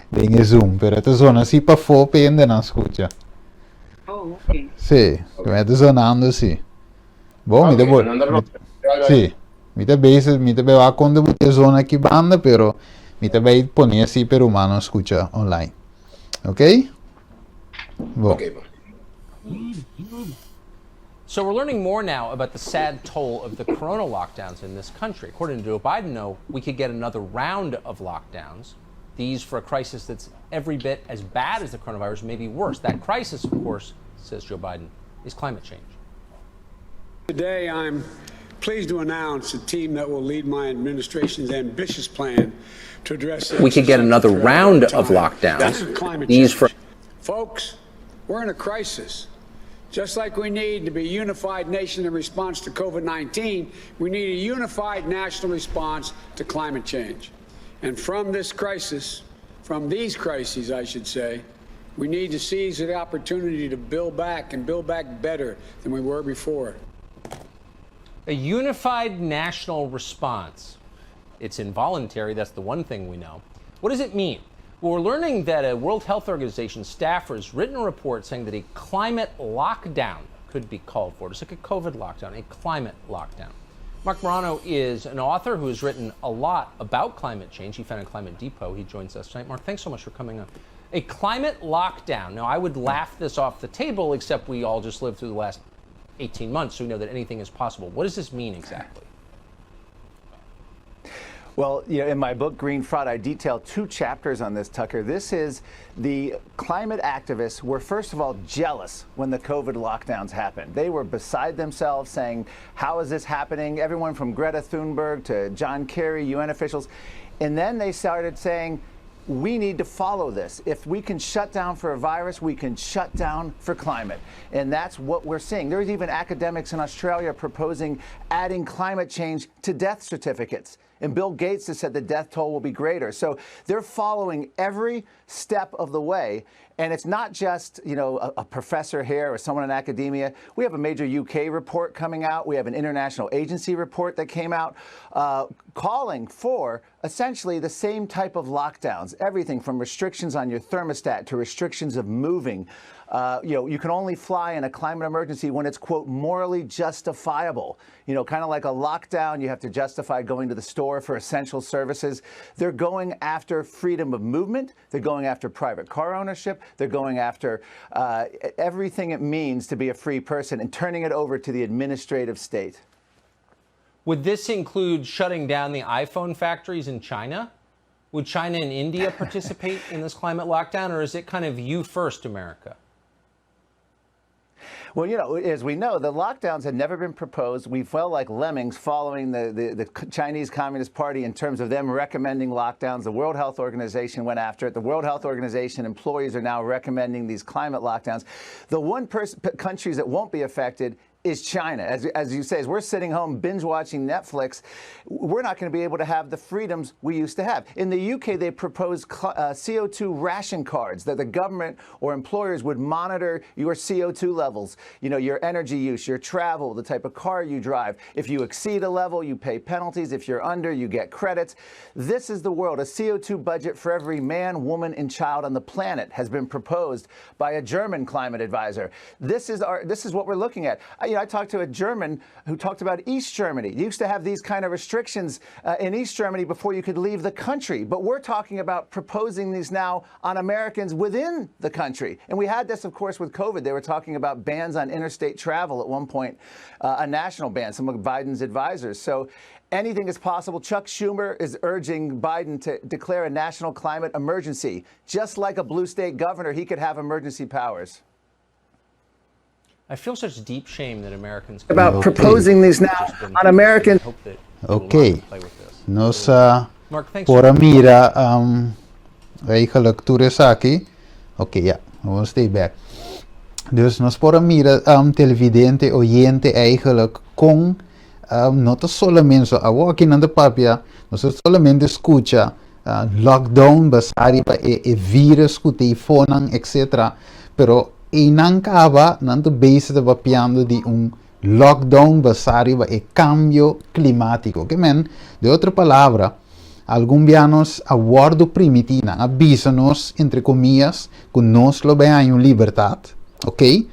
[SPEAKER 1] den e Zoom. Pero e ta zona si pafó pa hendenan skucha.
[SPEAKER 2] Oh, okay.
[SPEAKER 1] Sí. E ta zonando si. Bon, mi ta
[SPEAKER 3] Ok,
[SPEAKER 1] bol.
[SPEAKER 3] no ta
[SPEAKER 1] Mi, sí. Mi ta bezig, mi ta bay wak kon ta buta e zona aki banda, pero mi ta bay pone así pa e rumannan skucha online. Ok? Bon.
[SPEAKER 3] Ok, bon.
[SPEAKER 5] So we're learning more now about the sad toll of the corona lockdowns in this country. According to Joe Biden, though, we could get another round of lockdowns. These for a crisis that's every bit as bad as the coronavirus, maybe worse. That crisis, of course, says Joe Biden, is climate change.
[SPEAKER 6] Today, I'm pleased to announce a team that will lead my administration's ambitious plan to address the
[SPEAKER 5] We could get
[SPEAKER 6] existential
[SPEAKER 5] another
[SPEAKER 6] threat of
[SPEAKER 5] round
[SPEAKER 6] our
[SPEAKER 5] of
[SPEAKER 6] time,
[SPEAKER 5] lockdowns.
[SPEAKER 6] climate
[SPEAKER 5] These
[SPEAKER 6] change.
[SPEAKER 5] for
[SPEAKER 6] Folks, we're in a crisis. Just like we need to be a unified nation in response to COVID-19, we need a unified national response to climate change. And from this crisis, from these crises, I should say, we need to seize the opportunity to build back and build back better than we were before.
[SPEAKER 5] A A unified national response. It's involuntary, that's the one thing we know. What does it mean? Well, we're learning that a World Health Organization staffer has written a report saying that a climate lockdown could be called for. Just like a COVID lockdown, a climate lockdown. Marc Morano is an author who has written a lot about climate change. He founded Climate Depot. He joins us tonight. Marc, thanks so much for coming on. A climate lockdown. Now, I would laugh this off the table, except we all just lived through the last 18 months, so we know that anything is possible. What does this mean exactly?
[SPEAKER 7] Well, you know, in my book, Green Fraud, I detail two chapters on this, Tucker. This is the climate activists were, first of all, jealous when the COVID lockdowns happened. They were beside themselves saying, how is this happening? Everyone from Greta Thunberg to John Kerry, UN officials. And then they started saying, we need to follow this. If we can shut down for a virus, we can shut down for climate. And that's what we're seeing. There's even academics in Australia proposing adding climate change to death certificates. And Bill Gates has said the death toll will be greater. So they're following every step of the way. And it's not just, you know, a, a professor here or someone in academia. We have a major UK report coming out. We have an international agency report that came out calling for essentially the same type of lockdowns, everything from restrictions on your thermostat to restrictions of moving. You know, you can only fly in a climate emergency when it's, quote, morally justifiable. You know, kind of like a lockdown, you have to justify going to the store for essential services. They're going after freedom of movement. They're going after private car ownership. They're going after everything it means to be a free person and turning it over to the administrative state.
[SPEAKER 5] Would this include shutting down the iPhone factories in China? Would China and India participate in this climate lockdown, or is it kind of you first, America?
[SPEAKER 7] Well, you know, as we know, the lockdowns had never been proposed. We felt like lemmings following the Chinese Communist Party in terms of them recommending lockdowns. The World Health Organization went after it. The World Health Organization employees are now recommending these climate lockdowns. The one countries that won't be affected is China. As you say, as we're sitting home binge watching Netflix, we're not going to be able to have the freedoms we used to have. In the UK, they proposed CO2 ration cards that the government or employers would monitor your CO2 levels, you know, your energy use, your travel, the type of car you drive. If you exceed a level, you pay penalties. If you're under, you get credits. This is the world. A CO2 budget for every man, woman, and child on the planet has been proposed by a German climate advisor. This is what we're looking at. I talked to a German who talked about East Germany. You used to have these kind of restrictions in East Germany before you could leave the country. But we're talking about proposing these now on Americans within the country. And we had this, of course, with COVID. They were talking about bans on interstate travel at one point, a national ban, some of Biden's advisors. So anything is possible. Chuck Schumer is urging Biden to declare a national climate emergency. Just like a blue state governor, he could have emergency powers.
[SPEAKER 5] I feel such deep shame that Americans
[SPEAKER 7] about proposing these now on American.
[SPEAKER 1] Ok, nos por a mira eigenlijk tur esaki. Ok, ja, we stay back. Dus nos por a mira, televidente, oyente, eigenlijk kon no ta solamente awor aki nan ta papia, no ta solamente skucha lockdown basá riba e virus ku ta eifonan etc. Pero einan kaba nan ta bezig ta papiando di un lockdown basá riba e kambio klimátiko. Ke men, de otro palabra, algun bia nos a wòrdu primití, nan a bisa nos, entre komillas, ku nos lo bai haña un libertat, ok?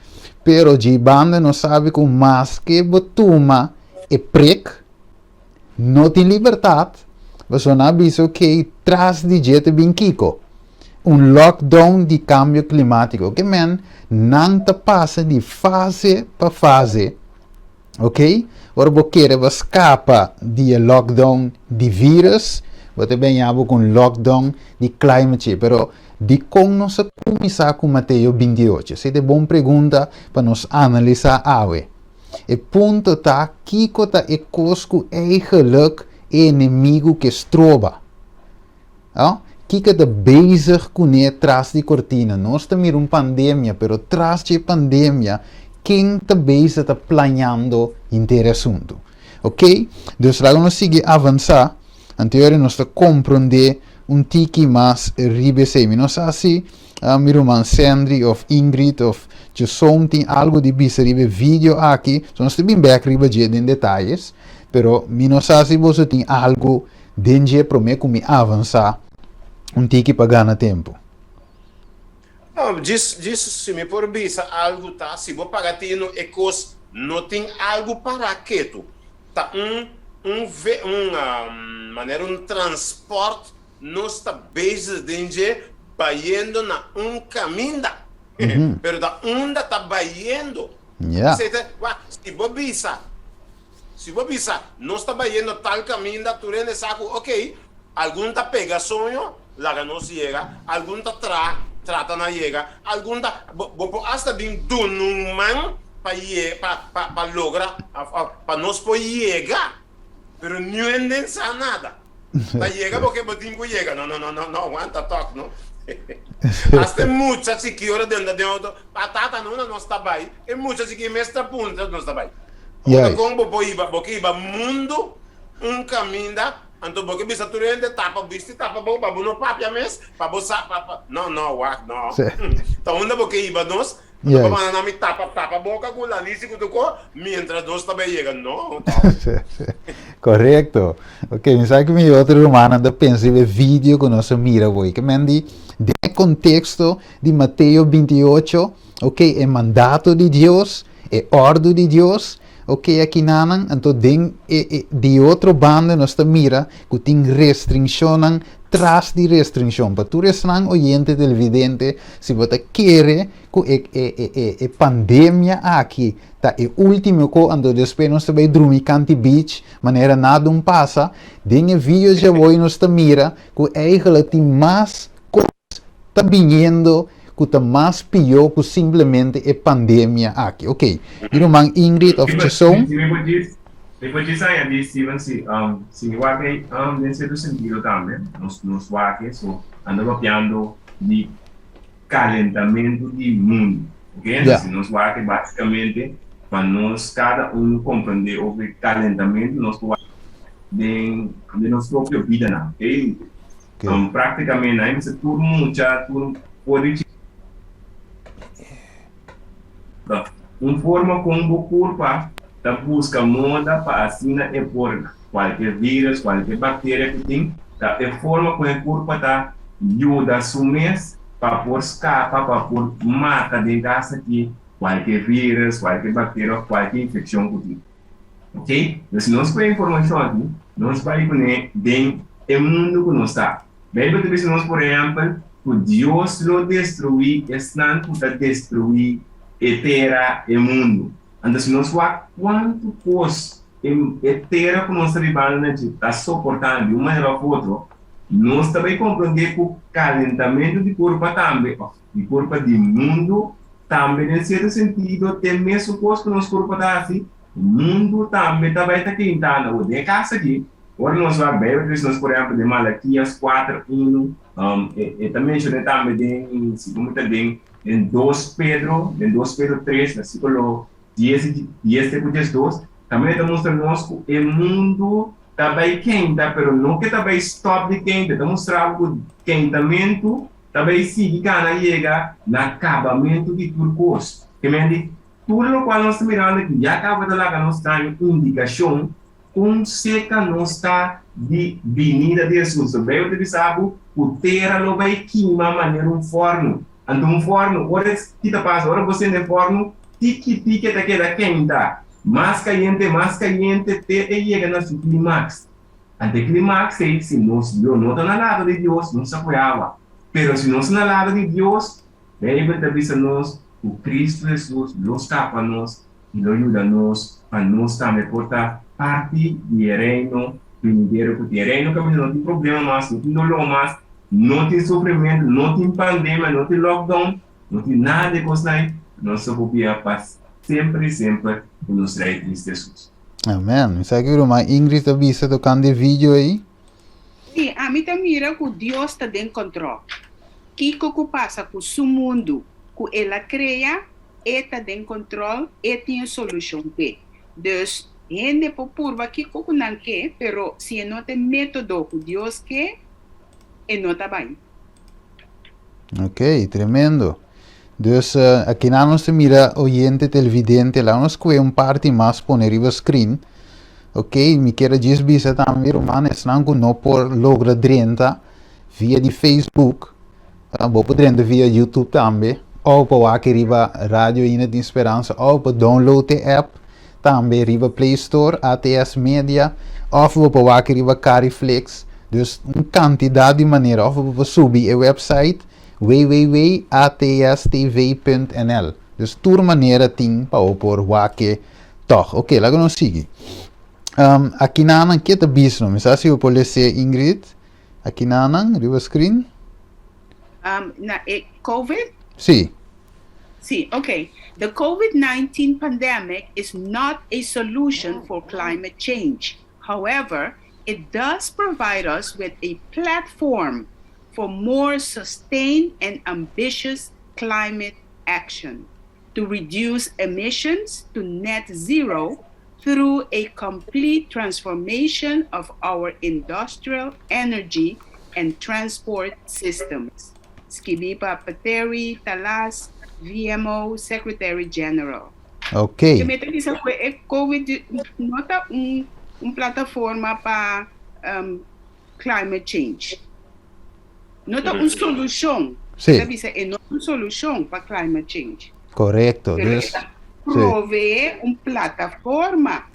[SPEAKER 1] Pero dje banda nos sabi ku maske bo tuma e prik, no tin libertat, pasobra nan a bisa ok, tras di dje ta bin kiko? Un lockdown di kambio klimátiko. Ke men, nan ta pasa di fase pa fase. Ok, ora bo kere bo skapa di e lockdown di virus, bo ta beña bo ku un lockdown di climate change. Pero dikon nos a kuminsá ku Mateo 28? Esei ta e bon pregunta pa nos analisá awe. E punto ta, kiko ta e kos ku eigenlik e enemigu ke stroba? Oh, kiko ta bezig kuné tras di kortina? Nos ta mira un pandemia, pero tras dje pandemia, ken ta bezig ta plañando henter e asuntu? Ok, dus laga nos sigui avansá, anto yori nos ta komprondé un tiki mas riba esei. Mi no sa si mi ruman Sandry of Ingrid of Jason tin algu di bisa riba e video aki. So nos ta bin bek riba dje den detayes, pero mi no sa si boso tin algu den dje prome ku mi avansa un tiki pa gana tempu.
[SPEAKER 3] No, djis, djis si mi por bisa algu ta, si bo paga tinu e kos no tin algu para ketu. Ta un un ve un manera un transport nos ta bezig den dje bayendo na un kaminda. Pero ta unda ta bayendo. Esei ta, wak, si bo bisa, si bo bisa nos ta bayendo tal kaminda tur hende sa ku ok, algun ta pega soño laga nos yega, algun ta tra trata na yega, algun ta, bo bo por asta bin duna un man pa ye pa pa pa logra of of pa nos por yega, pero niun hende sa nada. Ta yega bo ke bo tin ku yega, no no no no no wanta tòg no. Asta e mucha chiki ora den ta den outo, pa tata no unda nos ta bai, e mucha chiki mes ta puntra nos ta bai. Unda kon bo por hiba, bo ke hiba mundu un kaminda Anto bo ke bisa tur hende tapa bisti tapa bo pa bo no papia mes pa bo sa pa pa no no wak no ta unda bo ke hiba nos anto bo manda nan mi tapa tapa boka ku lanisi ku tur ko mientras nos ta bay yega no
[SPEAKER 1] Korekto ok mi sa ku mi otro rumannan ta pensa riba e video ku nos a mira awor ke men di den e konteksto di Mateo 28 ok e mandato di Dios e ordu di Dios Ok akinanan, anto den e e di otro banda nos ta mira ku tin restringshonnan tras di restringshon. Pa tur esnan oyente televidente, si bo ta kere ku e e e e e pandemia aki ta e ultimo ko, anto despues nos ta bai drumi kanti beach manera nada un pasa, den e video djawoy nos ta mira ku eigenlijk tin mas kos ta biniendo ku ta mas pió ku simplemente e pandemia aki. Ok, mi ruman Ingrid of Cheson.
[SPEAKER 4] Si mi por djis, mi por djis añadí Steven si si mi wak ei den sierto sentido tambe nos nos wak ei so anda papiando di kalentamentu di mundu ok entonces si nos wak ei basikamente pa nos kada unu komprende over e kalentamentu nos por wak den den nos propio bidanan ok. Então, praticamente, aí você tur mucha, tur pode Un forma con bo curpa ta busca moda pa asina e por cualkier virus, cualkier bacteria cu tin, ta e forma con e curpa ta yuda su mes pa por scapa, pa por mata den cas aki cualkier virus, cualkier bacteria of cualkier infeccion cu tin. Ok, dus si nos koe informashon aki, nos bai kuné den e mundu ku nos ta. Beibel ta bisa nos, por ehèmpel, ku Dios lo destruí esnan ku ta destruí e tera, e mundu. Anto si nos wak kuantu kos e e tera ku nos ta bibando na dje ta soportando di un manera òf otro, nos ta bai komprondé ku kalentamentu di kurpa tambe, òf di kurpa di mundu, Tambe den sierto sentido t'e mesun kos ku nos kurpa ta hasi, mundu tambe ta bai ta keinta na bo. Den e kas aki, ora nos wak Beibel ta bisa nos por ehèmpel den Malakias kuater unu, e ta menshoné tambe den, si ku mi ta den, den dos Pedro, den dos Pedro tres versikulo dies i dies te ku diesdos, tambe e ta mustra nos ku e mundu ta bai keinta, pero no ke ta bai stòp di keinta, e ta mustra bo ku keintamentu Ta bay sigui cana yega na cabamento di tur cos. Ke men di, tur locual nos ta mirando aki ya caba ta laga nos daño indicacion con seca nos ta di binida di Jesus. So Bijbel ta bisa bo cu tera lo bay kima manera un forno. Anto un forno, ora ki ta pasa? Ora bo sende e forno, tiki tiki e ta keda kenta. Mas cayente, mas cayente te e yega na su climax. Ante klimaks ei, si nos lo no ta na lado di Dios, nos ta koe awa. Pero si nos ta na lado di Dios, Beibel ta bisa nos ku Kristu Hesus lo skapa nos i lo yuda nos pa nos tambe por ta parti di e Reino binidero ku tin. E Reino kaminda no tin problema mas, no tin doló mas, no tin sufrimentu, no tin pandemia, no tin lockdown, no tin nada di e kosnan ei. Nos ta por bia pa semper i semper ku nos Rei Kristu Hesus.
[SPEAKER 1] Amen. Mi sa ki ruman Ingrid ta bisa tokante e video ei.
[SPEAKER 2] Sí, ami ta mira ku Dios ta den kòntròl. Kiko ku pasa ku su mundu ku el a krea, e ta den kòntròl, e tin e solushon p'e. Dus, hende por purba kiko ku nan ke, pero si e no ta e método ku Dios ke, E no ta bai.
[SPEAKER 1] Ok, tremendo. Dus akinan nos ta mira oyente televidente, laga nos kue un parti mas pone riba screen. Ok, mi kier a djis bisa tambe ruman esnan ku no por logra drenta via di Facebook, bo por drenta via YouTube tambe, òf por wak riba Radio Himno Tin Speransa, òf por download e app tambe riba Play Store, ATS Media, òf bo por wak riba Cariflix. Dus un kantidat di manera, òf bo por subi e website www.atstv.nl. Dus tur manera tin pa bo por wak e tòg. Ok, laga nos sigui. Akinanan ke ta bisa no? Mi sa si bo por les'é Ingrid. Akinanan riba screen.
[SPEAKER 2] Na e covid?
[SPEAKER 1] Sí.
[SPEAKER 2] Sí, ok. The COVID-19 pandemic is not a solution for climate change. However, it does provide us with a platform for more sustained and ambitious climate action to reduce emissions to net zero through a complete transformation of our industrial energy and transport systems. Skibi pa Petteri Taalas, VMO Secretary General.
[SPEAKER 1] Ok.
[SPEAKER 2] Ke mi ta bisa ku e Covid no ta un un plataforma pa climate change. No ta un solushon.
[SPEAKER 1] Sí.
[SPEAKER 2] Ta bisa e no ta un solushon pa climate change.
[SPEAKER 1] Korekto.
[SPEAKER 2] Pero e
[SPEAKER 1] Dus,
[SPEAKER 2] ta
[SPEAKER 1] sí.
[SPEAKER 2] proveé un plataforma.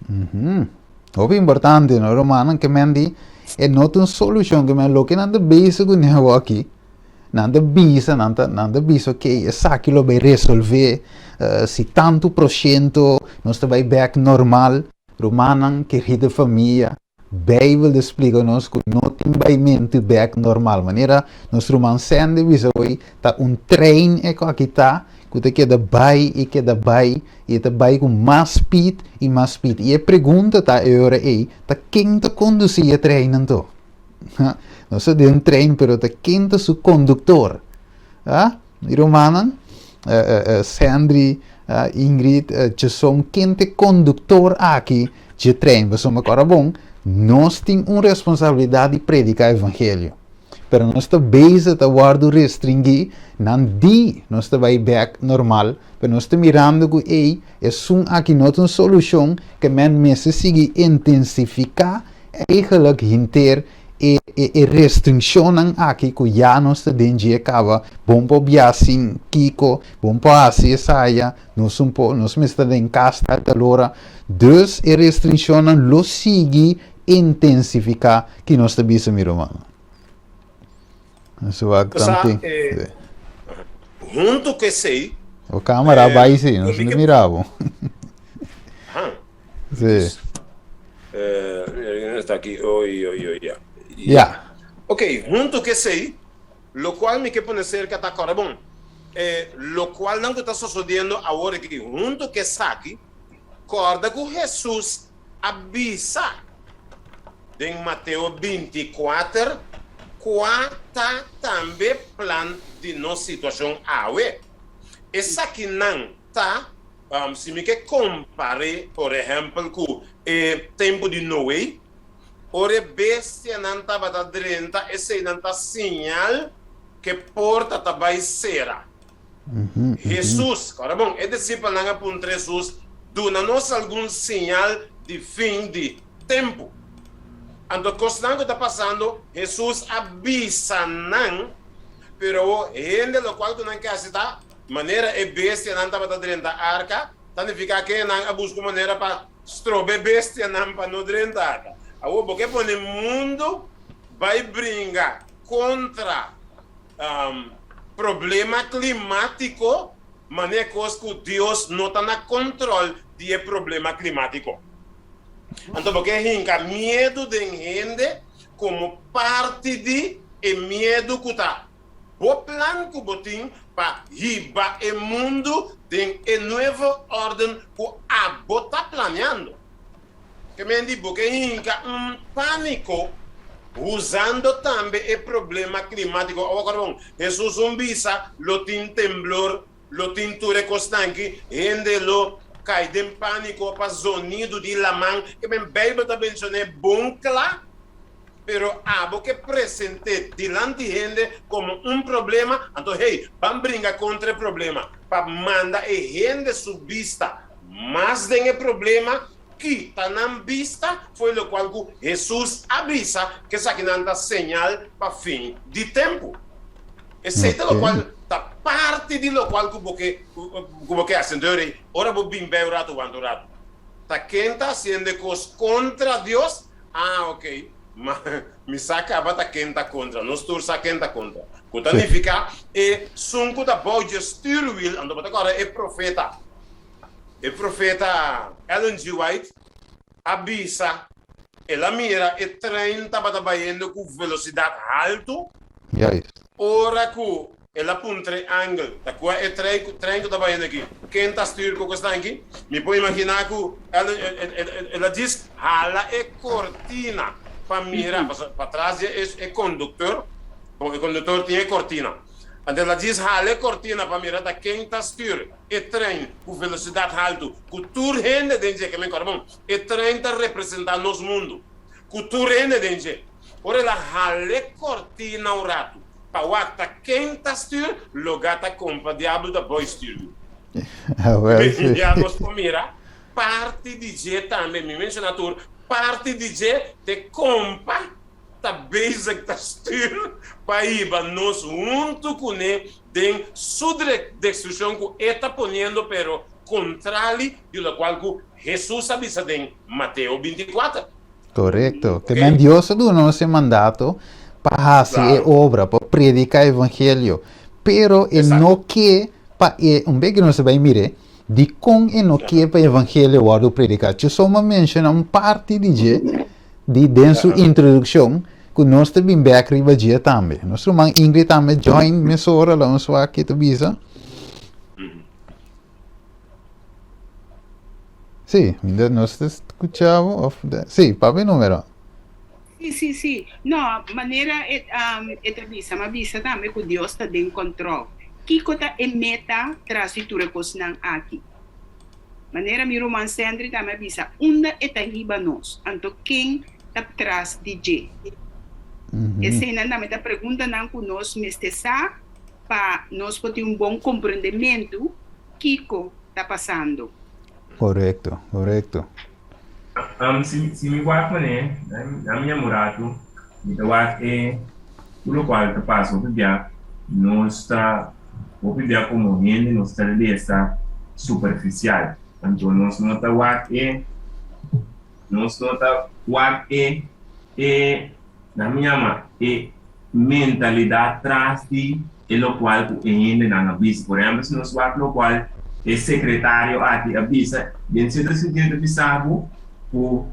[SPEAKER 1] Hopi importante, no, rumannan, ke men di e no ta un solushon, ke men loke nan ta bezig kuné awor aki, nan ta bisa, nan ta, nan ta bisa, ok, esaki lo bai resolvé si tantu porshento nos ta bai bèk normal. Rumannan, kerido famia, Beibel ta splika nos ku no tin baimentu bèk normal. Manera nos ruman Sandy bisa hoy, ta un trein e ku aki ta, ku ta keda bai i keda bai, i e ta bai ku mas speed i mas speed. I e pregunta ta e ora ei, ta ken ta kondusí e trein anto? Nos ta den un trein, pero ta ken ta su konduktor? Mi rumannan, Sandry, Ingrid, Jason, ken ta e konduktor aki dje trein? Pasobra ora bon, nos tin un responsabilidat di prediká evangelio. Pero nos ta bezig ta wòrdu restringí, nan di nos ta bai bèk normal, pero nos ta mirando ku ei, esun aki no ta un solushon, ke men mester sigui intensifiká eigenlijk henter E e restrikshonnan aki ku ya nos ta den dje kaba, bon por bia sin kiko, bon por hasi esaya, nos un por, nos mester ta den kas tal tal ora. Dus e restrikshonnan lo sigui intensifiká ki nos ta bisa mi rumannan. Nos wak
[SPEAKER 3] Sa
[SPEAKER 1] tanti.
[SPEAKER 3] e huntu ku esei,
[SPEAKER 1] O kamera a bai si, nos
[SPEAKER 3] mi
[SPEAKER 1] no
[SPEAKER 3] ke
[SPEAKER 1] mira bo.
[SPEAKER 3] Han.
[SPEAKER 1] Sí.
[SPEAKER 3] Eh, está aquí. Oy, oy, oy, ya.
[SPEAKER 1] Ya.
[SPEAKER 3] Ok, hunto ku esei, lokual mi ke pone serka ta kòrda bon. Eh, lokualnan ku ta sosodiendo awor aki, hunto ku esaki, kòrda ku Hesus a bisa den Mateo 24 kua ta tambe plan di nos situashon awe. Esakinan ta Si mi ke kompar'é, por ehèmpel, ku e tempu di Noe, ora e bestianan tabata drenta, eseinan ta siñal ku e porta ta bai sera. Hesus, ora bon, e disipelnan a puntra Hesus, Duna nos algun siñal di fin di tempu. Anto kosnan ku ta pasando, Hesus a bisa nan, pero awor hende lokual ku nan ke hasi ta Manera e bestianan tabata drenta arka, ta nifiká ke nan a buska un manera pa stroba e bestianan pa no drenta arka. Awor bo ke pone mundu bai bringa kontra problema klimátiko, manera kos ku Dios no ta na kontròl di e problema klimátiko. Anto bo ke hinka miedu den hende komo parti di e miedu ku ta Bo plan ku bo tin pa hiba e mundu den e nuevo órden ku abo ta planeando. Ke men di bo ke hinka un pániko usando tambe e problema klimátiko. Awor kòrda bon, Hesus un bisa lo tin temblor, lo tin tur e kosnan aki, hende lo kai den pániko pa zonidu di laman. Ke men Beibel ta menshoné bon kla. Pero abo ke present'é dilanti hende komo un problema, anto hey, ban bringa kontra e problema pa manda e hende su bista mas den e problema, kita nan bista fo'i lokual ku Hesus a bisa ku esakinan ta señal pa fin di tempu. Esei ta lokual ta parti di lokual ku bo ke ku bo ke hasi. Anto rei, ora bo bin bei un ratu, wanta un ratu. Ta ken ta hasiendo e kos kontra Dios? Ah, ok. Ma mi sa kaba ta ken ta kontra. Nos tur sa ken ta kontra. Ku ta nifiká esun ku ta bou dje stuurwiel, anto bo ta kòrda e profeta. E profeta Ellen G. White a bisa el a mira e trein tabata bayendo ku velosidat haltu. Ora ku el a puntra e angel, Ta kua e trein ku ta bayendo aki? Ken ta stuur ku esnan aki? Mi por imaginá ku Ellen el a djis hala e kortina pa mira, pasobra patras di e konduktor, bon e konduktor tin e kortina. Anto el a djis hala e kortina pa mira ta ken ta stuur. E trein ku velosidat haltu ku tur hende den dje, ke men kòrda bon, e trein ta representá nos mundu ku tur hende den dje. Ora el a hala e kortina un ratu pa wak ta ken ta stür, logá ta kompa diabel ta bòi stür yu. Ya nos por mira parti di dje tambe, mi menshoná tur, parti di dje te kompa ta bezig ta stür pa hiba nos huntu kuné den su destrukshon ku e ta poniendo pero kontrali di lokual ku Hesus a bisa den Mateo 24.
[SPEAKER 1] Korekto. Te men Dios a duna nos e mandato pa hasi e obra, pa prediká evangelio. Pero e no ke pa e, un bes ku nos a bai mir'é, dikon e no ke pa evangelio wòrdu prediká? Chusoma a menshoná un parti di dje di den su introdukshon ku nos ta bin bek riba dje tambe. Nos ruman Ingrid tambe join mesora, laga nos wak ke ta bisa. Sí, nos ta skucha bo of sí, papia numero.
[SPEAKER 2] Sí, sí, sí. No, manera e, um, e ta bisa, m'a bisa tambe ku Dios ta den kòntròl. Kiko ta e meta tras di tur e kosnan aki? Manera mi ruman Sendri tambe a bisa, unda e ta hiba nos, anto ken ta tras di dje? Eseinan tambe ta preguntanan ku nos mester sa pa nos por tin un bon komprendementu kiko ta pasando.
[SPEAKER 1] Korekto, korekto.
[SPEAKER 4] Si mi wak manera, na mi amoratu, mi ta wak e tur lokual ta pasa hopi bia, nos ta hopi bia komo hende nos ta lesa superfisial. Anto nos no ta wak e, nos no ta wak e, e, nan mi yama e mentalidat tras di e lokual ku e hendenan a bisa. Por ehèmpel, si nos wak lokual e sekretario aki a bisa, den sierto sentido ta bisa bo ku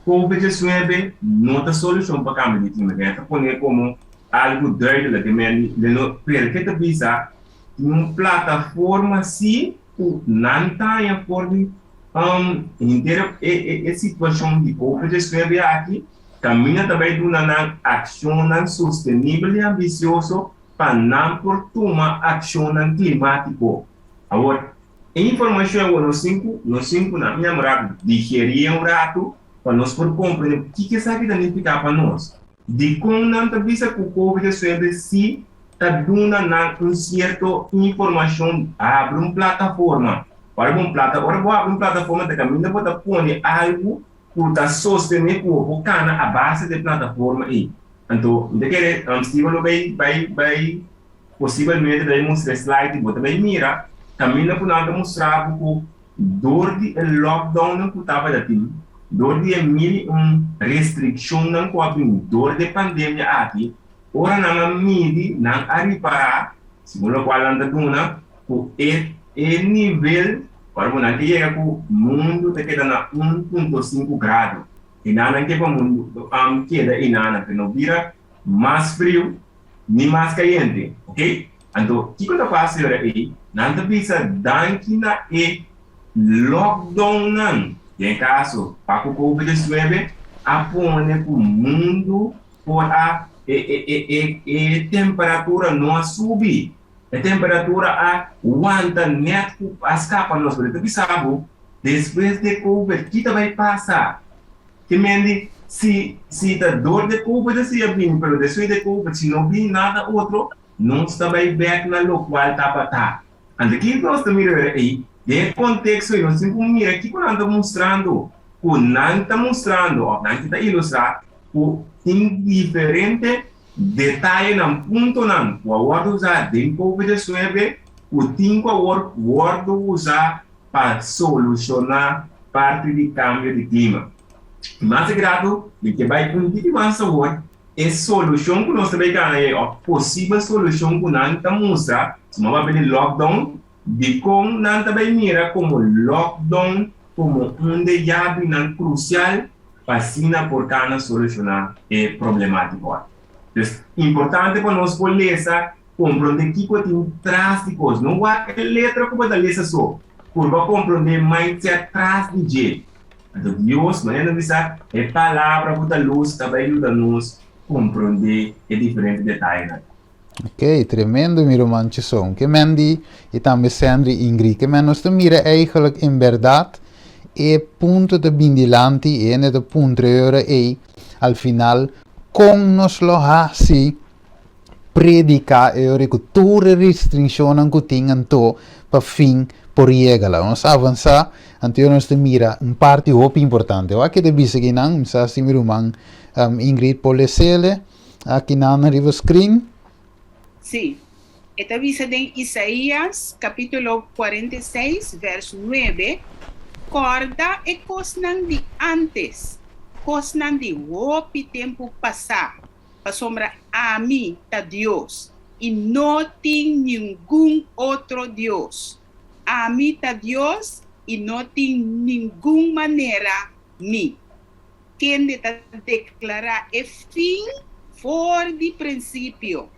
[SPEAKER 4] Covid diesnuebe no ta solushon pa kambio di klima. E ta pone komo algu duidelik. E men den lo perke ta bisa tin un plataforma si ku nan ta haña for di henter e situashon di Covid diesnuebe aki. Kaminda ta bai duna nan akshonnan sostenibel i ambisioso pa nan por tuma akshonnan klimátiko. Awor, e informashon awor nos tin ku nos tin ku nan mi rapido digerí un ratu pa nos por komprendé kiko esaki ta nifiká pa nos. Dikon nan ta bisa ku Covid diesnuebe si ta duna nan un sierto informashon, abri un plataforma. Ora bo un plata ora bo abri un plataforma ta kaminda bo ta pone algu ku ta sostené ku bo por kana a base di e plataforma ei. Anto, mi ta kere Steven lo bai bai bai posibelmente ta bai mustra e slide i bo ta bai mira kaminda ku nan ta mustra bo ku dor di e lockdownnan ku tabata tin, dor di e mil i un restrikshonnan ku a bin dor di e pandemia aki, ora nan a midi nan a ripará, segun lokual nan ta duna, ku e e nivel ora ku nan ke yega ku mundu ta keda na un punto sinku grado. I nan nan ke pa mundu keda einan pe no bira mas friu ni mas kayente, ok? Anto kiko ta pasa e ora ei? Nan ta bisa danki na e lockdownnan, den e kaso pa ku covid diesnuebe a pone ku mundu por a e e e e temperatura no a subi. E temperatura a wanta net ku a skapa nos. Pero ta bisa bo, despues di e covid, ki ta bai pasa? Ke men di, Si si ta dor di Covid a siña bini, pero despues di Covid si no bini nada otro, nos ta bai bek na lokual tabata. Anto kiko nos ta mira ora ei? Den e konteksto ei nos tin ku mira kiko nan ta mustrando, ku nan ta mustrando òf nan ta ilustrá ku tin diferente detayenan, puntonan ku a wòrdu usá den Covid diesnuebe ku tin ku awor wòrdu usá pa solushoná parti di kambio di klima. Mas e grado mi ke bai un tiki mas awor, e solushon ku nos ta bai gana ei òf posibel solushon ku nan ta mustra, si bo papia di lockdown, dikon nan ta bai mira komo lockdown komo un de yabinan krusial pa asina por kana solushoná e problemátiko aki. Dus, importante pa nos por lesa, komprondé kiko tin tras di kos. No wak e letra ku bo ta lesa so, purba komprondé mindset tras di dje. Anto Dios, manera nos bisa, e Palabra ku ta lus ta bai yuda nos komprondé e diferente detayenan.
[SPEAKER 1] Ok, tremendo mi ruman Chison. Ke men di i tambe Sandry Ingrid. Ke men nos ta mira eigenlijk en berdad e punto ta bin dilanti i hende ta puntra e ora ei al final kon nos lo hasi prediká e ora ei ku tur e restrinshonnan ku tin anto pa fin por yega la. Nos avansá anto nos ta mira un parti hopi importante. Wak ke ta bisa kinan, mi sa si mi ruman Ingrid por lesele akinan riba screen.
[SPEAKER 2] Sí. E ta bisa den Isaías capítulo 46 vers 9, Corda e cosnan di antes, cosnan di hopi tempu pasá, pasobra ami ta Dios, i no tin ningun otro Dios. Ami ta Dios, i no tin ningun manera mi, kende ta deklará e fin for di prinsipio,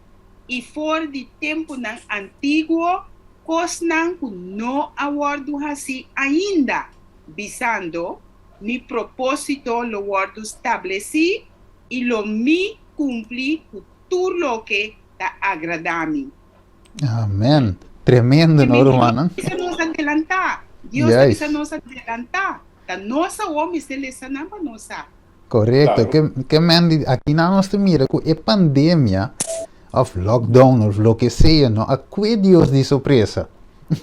[SPEAKER 2] i for di tempunan antiguo kosnan ku no a wòrdu hasí ainda, bisando, Mi propósito lo wòrdu stablesí i lo mi kumpli ku tur loke ta agradá mi.
[SPEAKER 1] Amen. Tremendo, no, rumannan?
[SPEAKER 2] Dios ta bisa nos adelantá. Dios ta bisa nos adelantá. Ta nos awor mester lesa nan pa nos sa.
[SPEAKER 1] Korekto. Ke, ke men di, aki nan nos ta mira ku e pandemia òf lockdown òf loke sea no a kue Dios di sorpresa.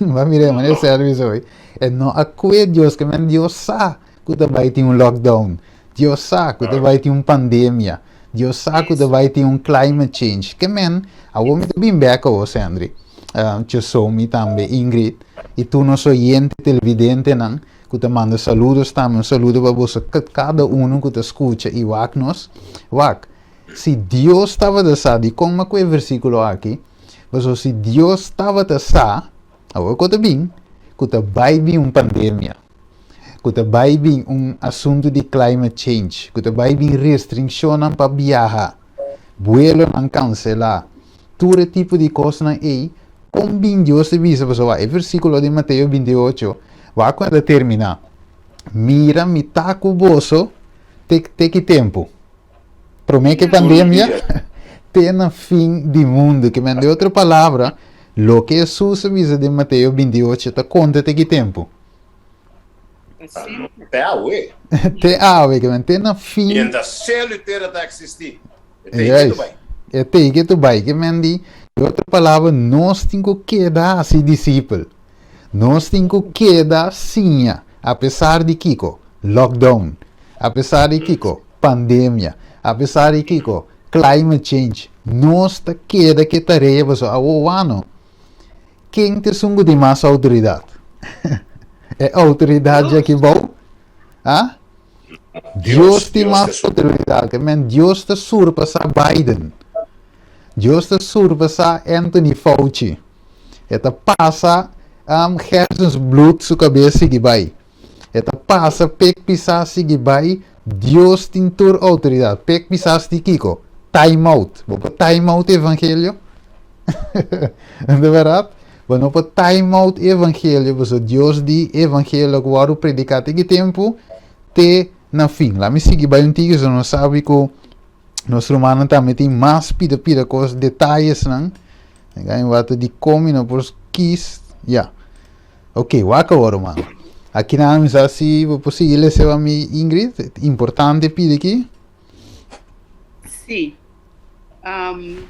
[SPEAKER 1] Bo a mira e manera serio bisa hoy. E no a kue Dios, ke men Dios sa ku ta bai tin un lockdown. Dios sa ku ta bai tin un pandemia. Dios sa ku ta bai tin un climate change. Ke men, awor mi ta bin bek awor, Sandry, Tjosomi tambe, Ingrid, i tur nos oyente televidentenan ku ta manda saludos tambe. Un saludo pa boso kada uno ku ta skucha i wak nos. Wak, si Dios tabata sa, dikon mi a kohe e versíkulo aki? Pasobra si Dios tabata sa, awor ku ta bin, ku ta bai bin un pandemia. ku ta bai bin un asuntu di climate change, ku ta bai bin restrikshonnan pa biaha, buelonan kanselá, tur e tipo di kosnan ei, kon bin Dios ta bisa pasobra e versíkulo di Mateo 28 wak ku e ta terminá, Mira mi ta ku boso te te ki tempu? Promé ku e pandemia te na fin di mundu. Ke men di otro palabra, loke Hesus a bisa den Mateo 28 ta konta te ki tempu?
[SPEAKER 3] Te awe.
[SPEAKER 1] Te awe, ke men te na fin.
[SPEAKER 3] Mientras cielo y tera ta existi, e tei ke tu bai.
[SPEAKER 1] E tei ke tu bai, ke men di, di otro palabra, nos tin ku keda hasi disipel. Nos tin ku keda siña, apesar di kiko? Lockdown. Apesar di kiko? Pandemia. Apesar di kiko? Climate change. Nos ta keda ke tarea pasobra awor wano. Ken ta esun ku tin mas outoridat? E outoridat dje aki bou? Ha? Dios tin mas outoridat. Ke men Dios ta surpasá Biden. Dios ta surpasá Anthony Fauci. E ta pasa um, hersensbloed su kabes sigui bai. E ta pasa pek pisá sigui bai. Dios tin tur outoridat. Pek pisá di kiko? Time out. Bo por time out evangelio? De bèrdat? Bo no por time out evangelio pasobra Dios di evangelio ku wòrdu prediká te ki tempu? Te na fin. Laat mi sigui bai un tiki so nos sabi ku nos rumannan tambe tin mas pida pida kos detayesnan. Mi wak dikon mi no por kis. Ya. Ok, wak awor ruman. Aki nan mi sa si bo por sigui lese pa mi Ingrid. Importante pidi aki.
[SPEAKER 2] Sí. Um,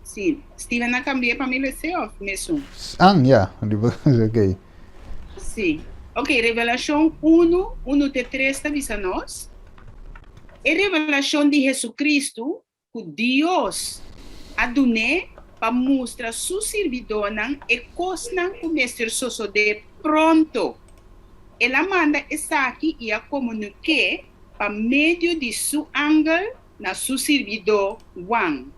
[SPEAKER 2] sí. Steven a cambié pa mi lese of mesun?
[SPEAKER 1] An, ya. Ok.
[SPEAKER 2] Sí. Ok, Revelacion 1, 1 te 3 ta bisa nos. E revelacion di Jesucristo ku Dios a dun'é pa mustra su sirbidónan e kosnan ku mester sosodé pronto. El a manda esaki i a komunik'é pa medio di su angel na su sirbidó Juan,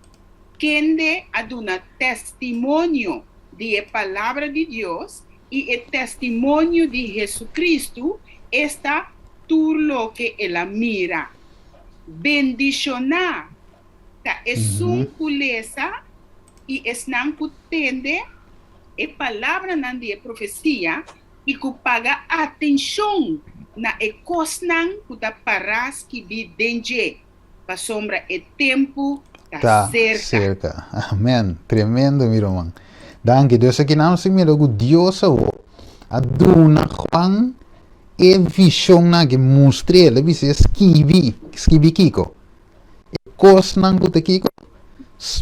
[SPEAKER 2] kende a duna testimonio di e Palabra di Dios i e testimonio di Hesukristu, esta, tur loke el a mira. Bendishoná ta esun ku lesa i esnan ku tende e palabranan di e profesia i ku paga atenshon na e kosnan ku ta pará skibí den dje, pasobra e tempu ta
[SPEAKER 1] Ta
[SPEAKER 2] serka.
[SPEAKER 1] serka. Amen. Tremendo mi ruman. Danki. Dus aki nan nos ta mira ku Dios awor a duna Juan E vishonnan aki mustr'é, el a bisa e skibi, skibi kiko? E kosnan ku ta kiko?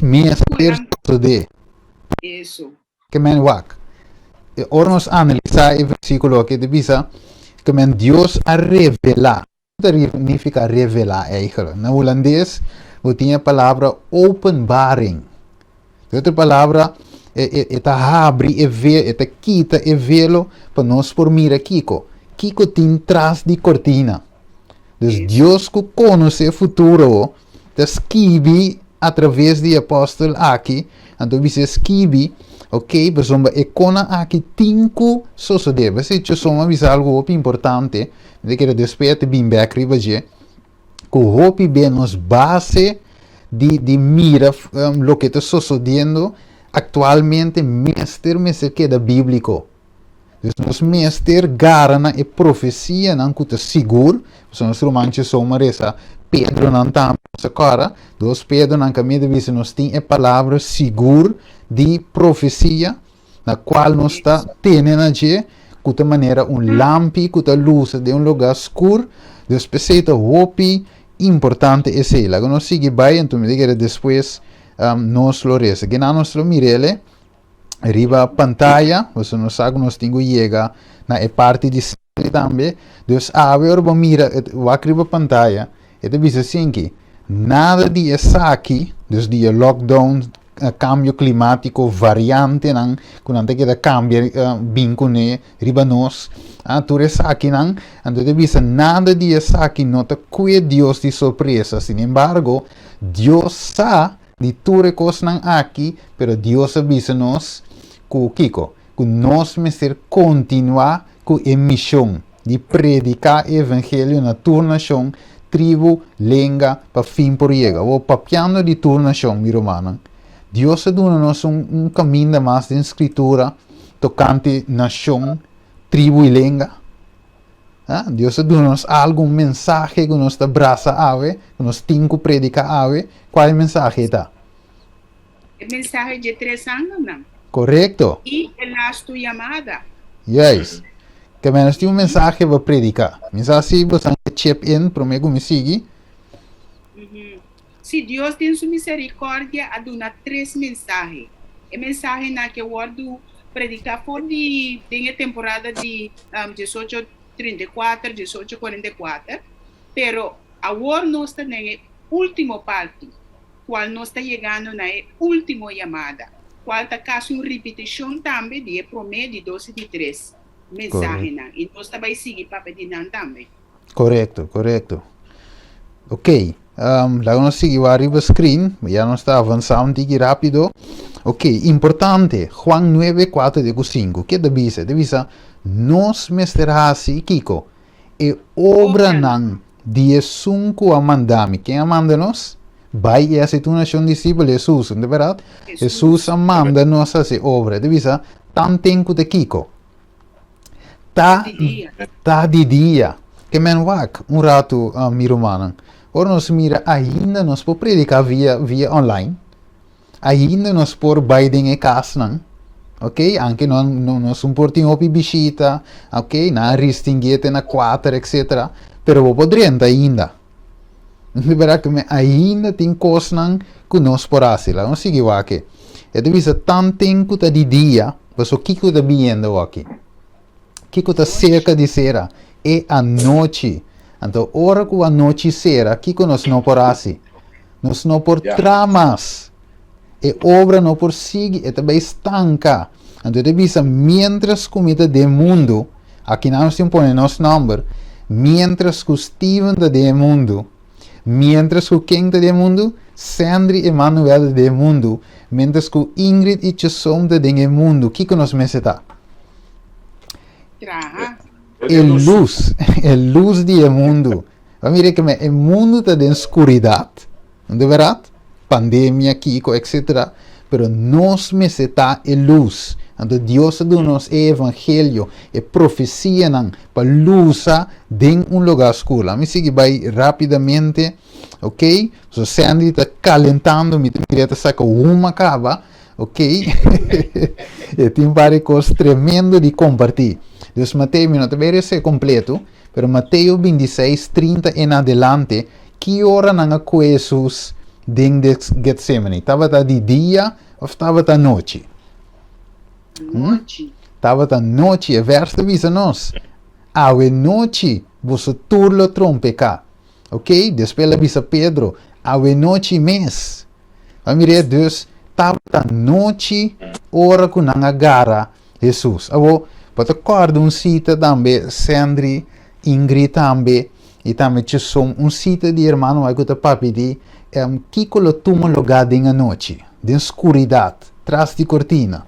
[SPEAKER 1] Mester sosodé.
[SPEAKER 2] Eso.
[SPEAKER 1] Ke men wak. E ora nos analisá e versíkulo aki, e ta bisa ke men Dios a revelá. Kiko ta nifiká revelá eigenlijk? Na hulandes bo tin e palabra openbaring. Den otro palabra, e, e, e ta habri e ve, e ta kita e velo pa nos por mira kiko. Kiko tin tras di kortina. Dus Dios ku konosé futuro ta skibi a traves di e apòstel aki, anto bisa skibi, ok, pasobra e konan aki tin ku sosodé. B'esei Chosoma a bisa algu hopi importante, mi ta kere despues ta bin bèk riba dje. Ku hopi be nos base di di mira loke ta sosodiendo aktualmente mester mester keda bíbliko. Dus nos mester gara na e profesianan ku ta sigur, pasobra nos ruman Chisom a resa Pedronan tambe, nos a kòrda, dos Pedronan kaminda ta bisa nos tin e palabra sigur di profesia. na cual nos ta tene na dje, cu ta manera un lampi cu ta lusa den un lugar scur. Dus p'esey ta hopi importante esey. Laga nos sigui bay, enton mi ta kere despues nos lo reza. Kinan nos lo mirele riba pantaya, pasobra nos sa cu nos tin cu yega na e parti di sali tambe. Dus awe ora bo mira, wak riba pantaya, e ta bisa asinki, nada di esaki, dus di e lockdown, kambio klimátiko, variantenan ku nan ta keda kambia bin kuné riba nos, tur esakinan, anto ta bisa nada di esaki no ta kue Dios di sorpresa, sin embargo, Dios sa di tur e kosnan aki, pero Dios a bisa nos ku kiko? Ku nos mester kontinuá ku e mishon di prediká e evangelio na tur nashon, tribu, lenga, pa fin por yega. Awor, papiando di tur nashon, mi rumannan, Dios a duna nos un un kaminda mas den Skritura tokante nashon, tribu i lenga. Ah, Dios a duna nos algu, un mensahe ku nos ta brasa awe, ku nos tin ku prediká awe. Kua e mensahe ta?
[SPEAKER 2] E mensahe dje tres angelnan.
[SPEAKER 1] Korekto.
[SPEAKER 2] I e lastu yamada.
[SPEAKER 1] Juist. Ke men nos tin un mensahe pa prediká. Mi sa si boso ke chip in promé ku mi sigui.
[SPEAKER 2] Si Dios den su miserikòrdia a duna tres mensahe. E mensahenan ke wòrdu prediká for di den e temporada di 1834, 1844, pero awor nos ta den e último parti. cual nos ta yegando na e ultimo yamada, cual ta casi un ripiticion tambe di e prome, di dos y di tres mensahenan, y nos ta bay sigui papia di nan tambe.
[SPEAKER 1] Corecto, corecto. Ok, um, laga nos sigui wak riba screen, ya nos ta avansa un tiki rapido. Ok, importante, Juan 9, 4 te cu 5, ke ta bisa? Ta bisa, nos mester hasi kiko? E obranan di esun ku a manda mi. Ken a manda nos? Bai i hasi tur nashon disipel, Hesus, no ta bèrdat? Hesus a manda nos hasi obra. E ta bisa, Tanten ku ta kiko? Ta ta di dia. Ke men wak un ratu, mi rumannan. Ora nos mira ainda nos por prediká via via online. Ainda nos por bai den e kasnan, ok, anke no nos un por tin hopi bishita, ok, nan a ristingué te na kuater etcetera, pero bo por drenta ainda. Di berdad ku mi ainda tin kosnan ku nos por hasi. Laga nos sigui wak. E ta bisa tanten ku ta di dia, paso kiko ta biniendo awaki? Kiko ta serka di sera? E anochi. Anto ora ku anochi sera, kiko nos no por hasi? Nos no por traha mas. E obra no por sigui, e ta bai stanka. Anto e ta bisa, miéntras ku mi ta den mundu, akinan nos tin pone nos nòmber, miéntras ku Steven ta den e mundu, miéntras ku ken ta den e mundu? Sandry Emanuel ta den e mundu, miéntras ku Ingrid i Chesom ta den e mundu, kiko nos mester ta?
[SPEAKER 2] Traha.
[SPEAKER 1] E lus, e lus di e mundu. Bo a mira ke e mundu ta den skuridat. No ta bèrdat? Pandemia, kiko, etcetera. Pero nos mester ta e lus. Anto Dios a duna nos e evangelio, e profesianan pa lusa den un lugá skur. Laat mi sigui bai rápidamente, ok? So Sandy ta kalentando, mi ta mira e ta saka huma kaba, ok? E tin varios kos tremendo di kompartí. Dus Mateo, mi no ta bai resa e kompleto, pero Mateo bintiseis, trinta en adelante, Ki ora nan a kue Hesus den Getsemani? Tabata di dia of tabata nochi?
[SPEAKER 2] Nochi.
[SPEAKER 1] Tabata nochi. E vers ta bisa nos, Awe nochi boso tur lo trompeká. Ok, despues el a bisa Pedro, Awe nochi mes. Bo a mir'é? Dus, tabata nochi ora ku nan a gara Hesus. Awor, bo ta kòrda un sita tambe, Sandry, Ingrid tambe, i tambe Cheson, un sita di hermano ku ta papia di kiko lo tuma lugá den anochi, den skuridat, tras di kortina.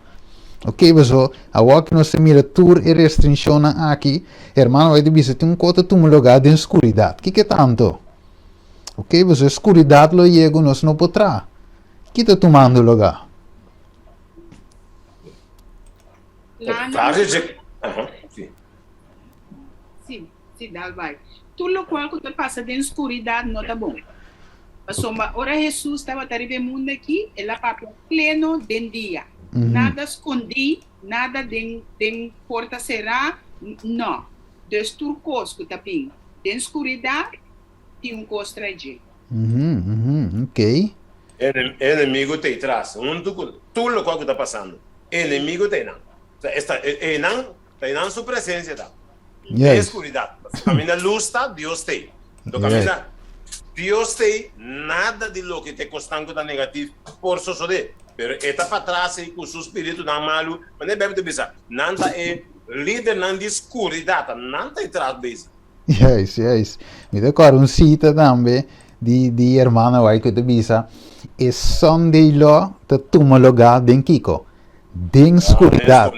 [SPEAKER 1] Ok, paso awor ku nos ta mira tur e restrinshonnan aki, hermano ta bisa tin un kos ta tuma lugá den skuridat. Kiko ta anto? Ok, paso e skuridat lo yega ku nos no por traha. Ki ta tumando lugá?
[SPEAKER 2] Sí, sí, dal bai. Tur lokual ku ta pasa den skuridat no ta bon. Pasobra ora Hesus tabata riba e mundu aki, el a papia pleno den dia. Nada skondí, nada den den porta será, nò. Dus tur kos ku ta bin den skuridat tin un kos tras dje.
[SPEAKER 1] Ok.
[SPEAKER 3] E enemigo ta ei tras, huntu ku tur lokual ku ta pasando. E enemigo ta einan. Esta, einan, ta einan su presensia ta. Den e skuridat. Kaminda lus ta, Dios ta ei. Lo kaminda Dios ta ei, nada di loke ta e kosnan ku ta negativ por sosodé. Pero e ta patras ei ku su spiritunan malu. Manera e Beibel ta bisa, nan ta e lidernan di skuridat, nan ta ei tras bezig.
[SPEAKER 1] Juist, juist. Mi ta kòrda un sita tambe di di hermana White ku ta bisa e Sunday law ta tuma lugá den kiko? Den skuridat.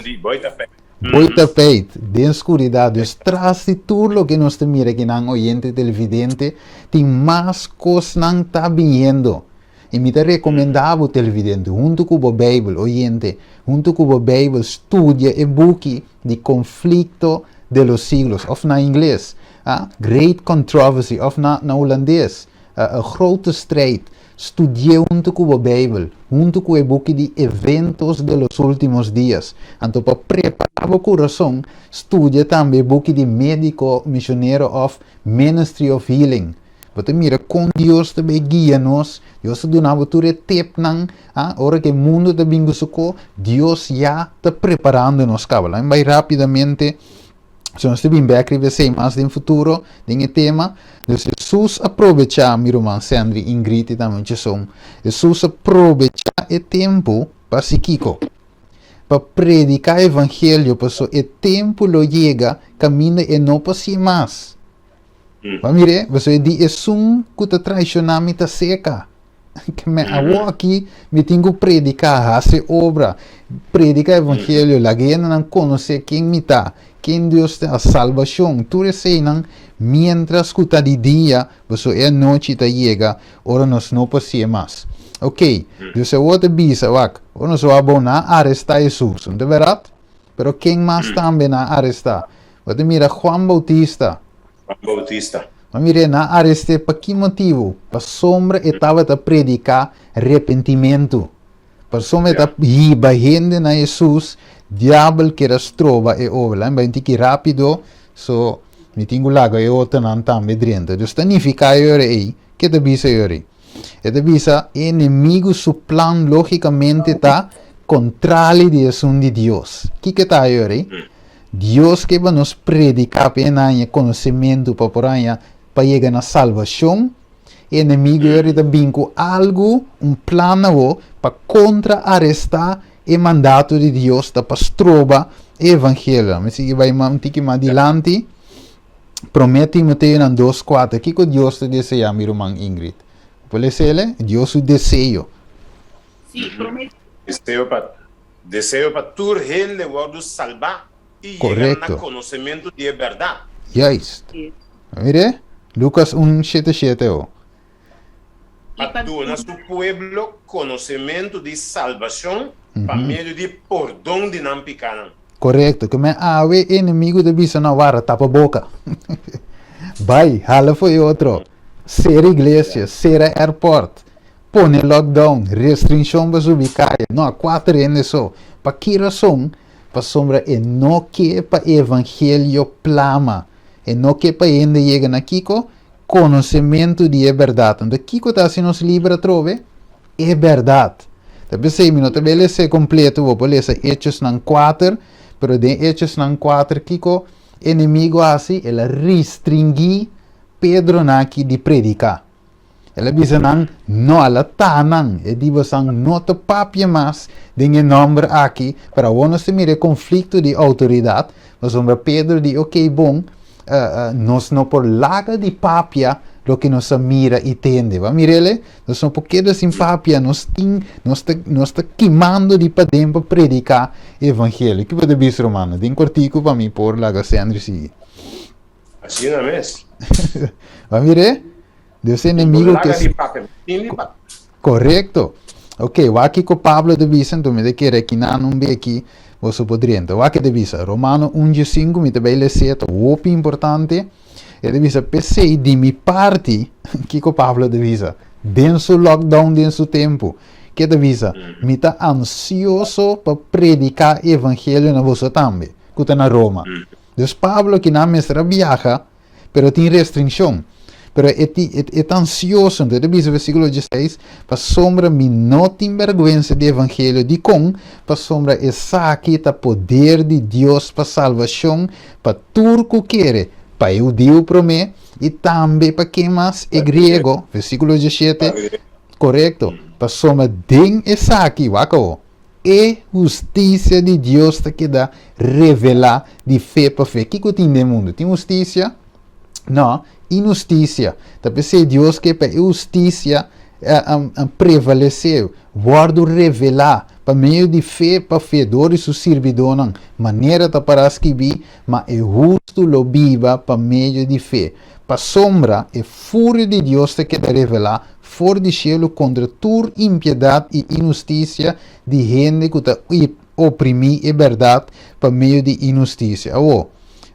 [SPEAKER 1] Boi tapeit, den skuridat. Dus tras di tur loke nos ta mira akinan oyente televidente tin mas kosnan ta biniendo. I mi ta rekomendá bo televidente huntu ku bo Beibel, oyente, huntu ku bo Beibel studia e buki di Conflicto de los Siglos, òf na ingles, ah, Great Controversy, òf na na hulandes, Grote Strijd. Studi'é huntu ku bo Beibel, huntu ku e buki di Eventos de los Últimos Días. Anto pa prepará bo kurason, studia tambe e buki di Médiko Misionero òf Ministry of Healing. Bo ta mira kon Dios ta bay guia nos. Dios ta duna bo tur e tepnan. Ah, ora ku e mundu ta bin ku su ko, Dios ya ta preparando nos kaba. Laat mi bay rapidamente. So nos ta bin bek riba esei mas den futuro, den e tema. Dus Hesus a probecha, mi ruman Sandry, Ingrid i tambe Jason. Hesus a probecha e tempu pa hasi kiko? Pa prediká evangelio, paso e tempu lo yega kaminda e no por hasi mas. Bo a mir'é? Pasobra e di, Esun ku ta traishoná mi ta seka. Ke men awor aki mi tin ku prediká, hasi obra, prediká evangelio, laga e hendenan konosé ken mi ta, ken Dios ta, salbashon, tur eseinan miéntras ku ta di dia, pasobra e anochi ta yega ora nos no por si'e mas. Oké, Dios awor ta bisa, wak, ora nos wak bon, nan a arestá Hesus, no ta bèrdat? Pero ken mas tambe nan a arestá? Bo ta mira Juan Bautista.
[SPEAKER 3] Juan Bautista.
[SPEAKER 1] Bo mir'é, nan a arest'é pa ki motibu? Pasobra e tabata prediká repentimentu. Pasobra e ta hiba hende na Hesus, diabel kier a stroba e obra. Laat mi bai un tiki rápido, so mi tin ku laga e otronan tambe drenta. Dus ta nifiká e ora ei. Ke ta bisa yori? E ta bisa e enemigu su plan lógikamente ta kontrali di esun di Dios. Kiko ta yori? Dios ke pa nos prediká pa e haña konosementu pa por haña pa yega na salbashon. E enemigu yori ta bin ku algu, un plan awo pa kontra arestá e mandato di Dios ta pa stroba e evangelio. Mi sigui bai un tiki mas dilanti. Promé Timoteonan 2:4. Kiko Dios ta deseá, mi ruman Ingrid? Bo por les'e? Dios su deseo.
[SPEAKER 2] Sí, promé.
[SPEAKER 3] Deseo pa deseo pa tur hende wòrdu salbá i yega na konosementu di e bèrdat.
[SPEAKER 1] Juist. Mire, Lukas 1:7 o.
[SPEAKER 3] Pa duna su pueblo konosementu di salbashon pa medio di pordon di nan pikánan.
[SPEAKER 1] Korekto, ke men awe e enemigu ta bisa nan wara tapa boka. Bai, hala for e otro. Sera iglesia, sera airport, pone lockdown, restrinshon pa subi kaya. No, kuater hende so. Pa ki rason? Pasobra e no ke pa e evangelio plama. E no ke pa hende yega na kiko? Konosementu di e bèrdat. Anto kiko ta hasi nos liber atrobe? E bèrdat. Ta p'esei mi no ta bai lesa e kompleto, bo por lesa Hechosnan kuater, pero den Hechosnan kuater kiko enemigu a hasi? El a restringí Pedronan aki di prediká. El a bisa nan, No, al a taha nan. E di bosan, No ta papia mas den e nòmber aki. Pero awor nos ta mira e konflikto di outoridat, pasobra Pedro di, Oké, bon, nos no por laga di papia loke nos a mira i tende. Bo a mira el? Nos no por keda sin papia. Nos tin, nos ta, nos ta kimando di paden pa prediká e evangelio. Ki bo ta bisa, rumannan? Den kortiku pa mi por laga Sendri sigui.
[SPEAKER 3] Asina mes.
[SPEAKER 1] Bo a mir'é? Dios enemigo ke. Korekto. Ok, wak kiko Pablo ta bisa, enton mi ta kere akinan un beki boso por drenta. Wak ke ta bisa, Romano un diesinku, mi ta bai les'é, ta hopi importante. E ta bisa, P'esei, di mi parti, kiko Pablo ta bisa? Den su lockdown, den su tempu, ke ta bisa? Mi ta ansioso pa prediká evangelio na boso tambe, ku ta na Roma. Dus Pablo kinan mester a biaha, pero tin restrinshon. Pero e ti e e ta ansioso, enton e ta bisa versíkulo dieseis, Pasobra mi no tin bèrgwensa di evangelio. Dikon? Pasobra esaki ta poder di Dios pa salbashon pa tur ku kere, pa e hudiu promé, i tambe pa ken mas? E griego. Versíkulo dieshete, Korekto. Pasobra den esaki, wak awo, E hustisia di Dios ta keda revelá di fe pa fe. Kiko tin den mundu? Tin hustisia? No, inhustisia. Ta p'esei Dios ke pa e hustisia prevalesé, wòrdu revelá pa medio di fe pa fe dor di su sirbidónan, manera ta pará skibí, Ma e hustu lo biba pa medio di fe. Pasobra e furia di Dios ta keda revelá for di shelu kontra tur impiedat i inhustisia di hende ku ta oprimí e bèrdat pa medio di inhustisia. Awor,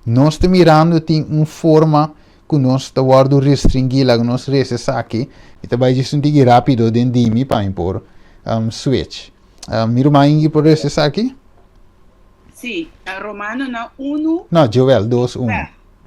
[SPEAKER 1] nos ta mirando tin un forma ku nos ta wòrdu restringí, laga nos resa esaki. Mi ta bai djis un tiki rápido den di mi pa mi por switch. Mi ruman Ingi por resa esaki?
[SPEAKER 2] Sí, Romanonan unu.
[SPEAKER 1] No, Joel dos unu.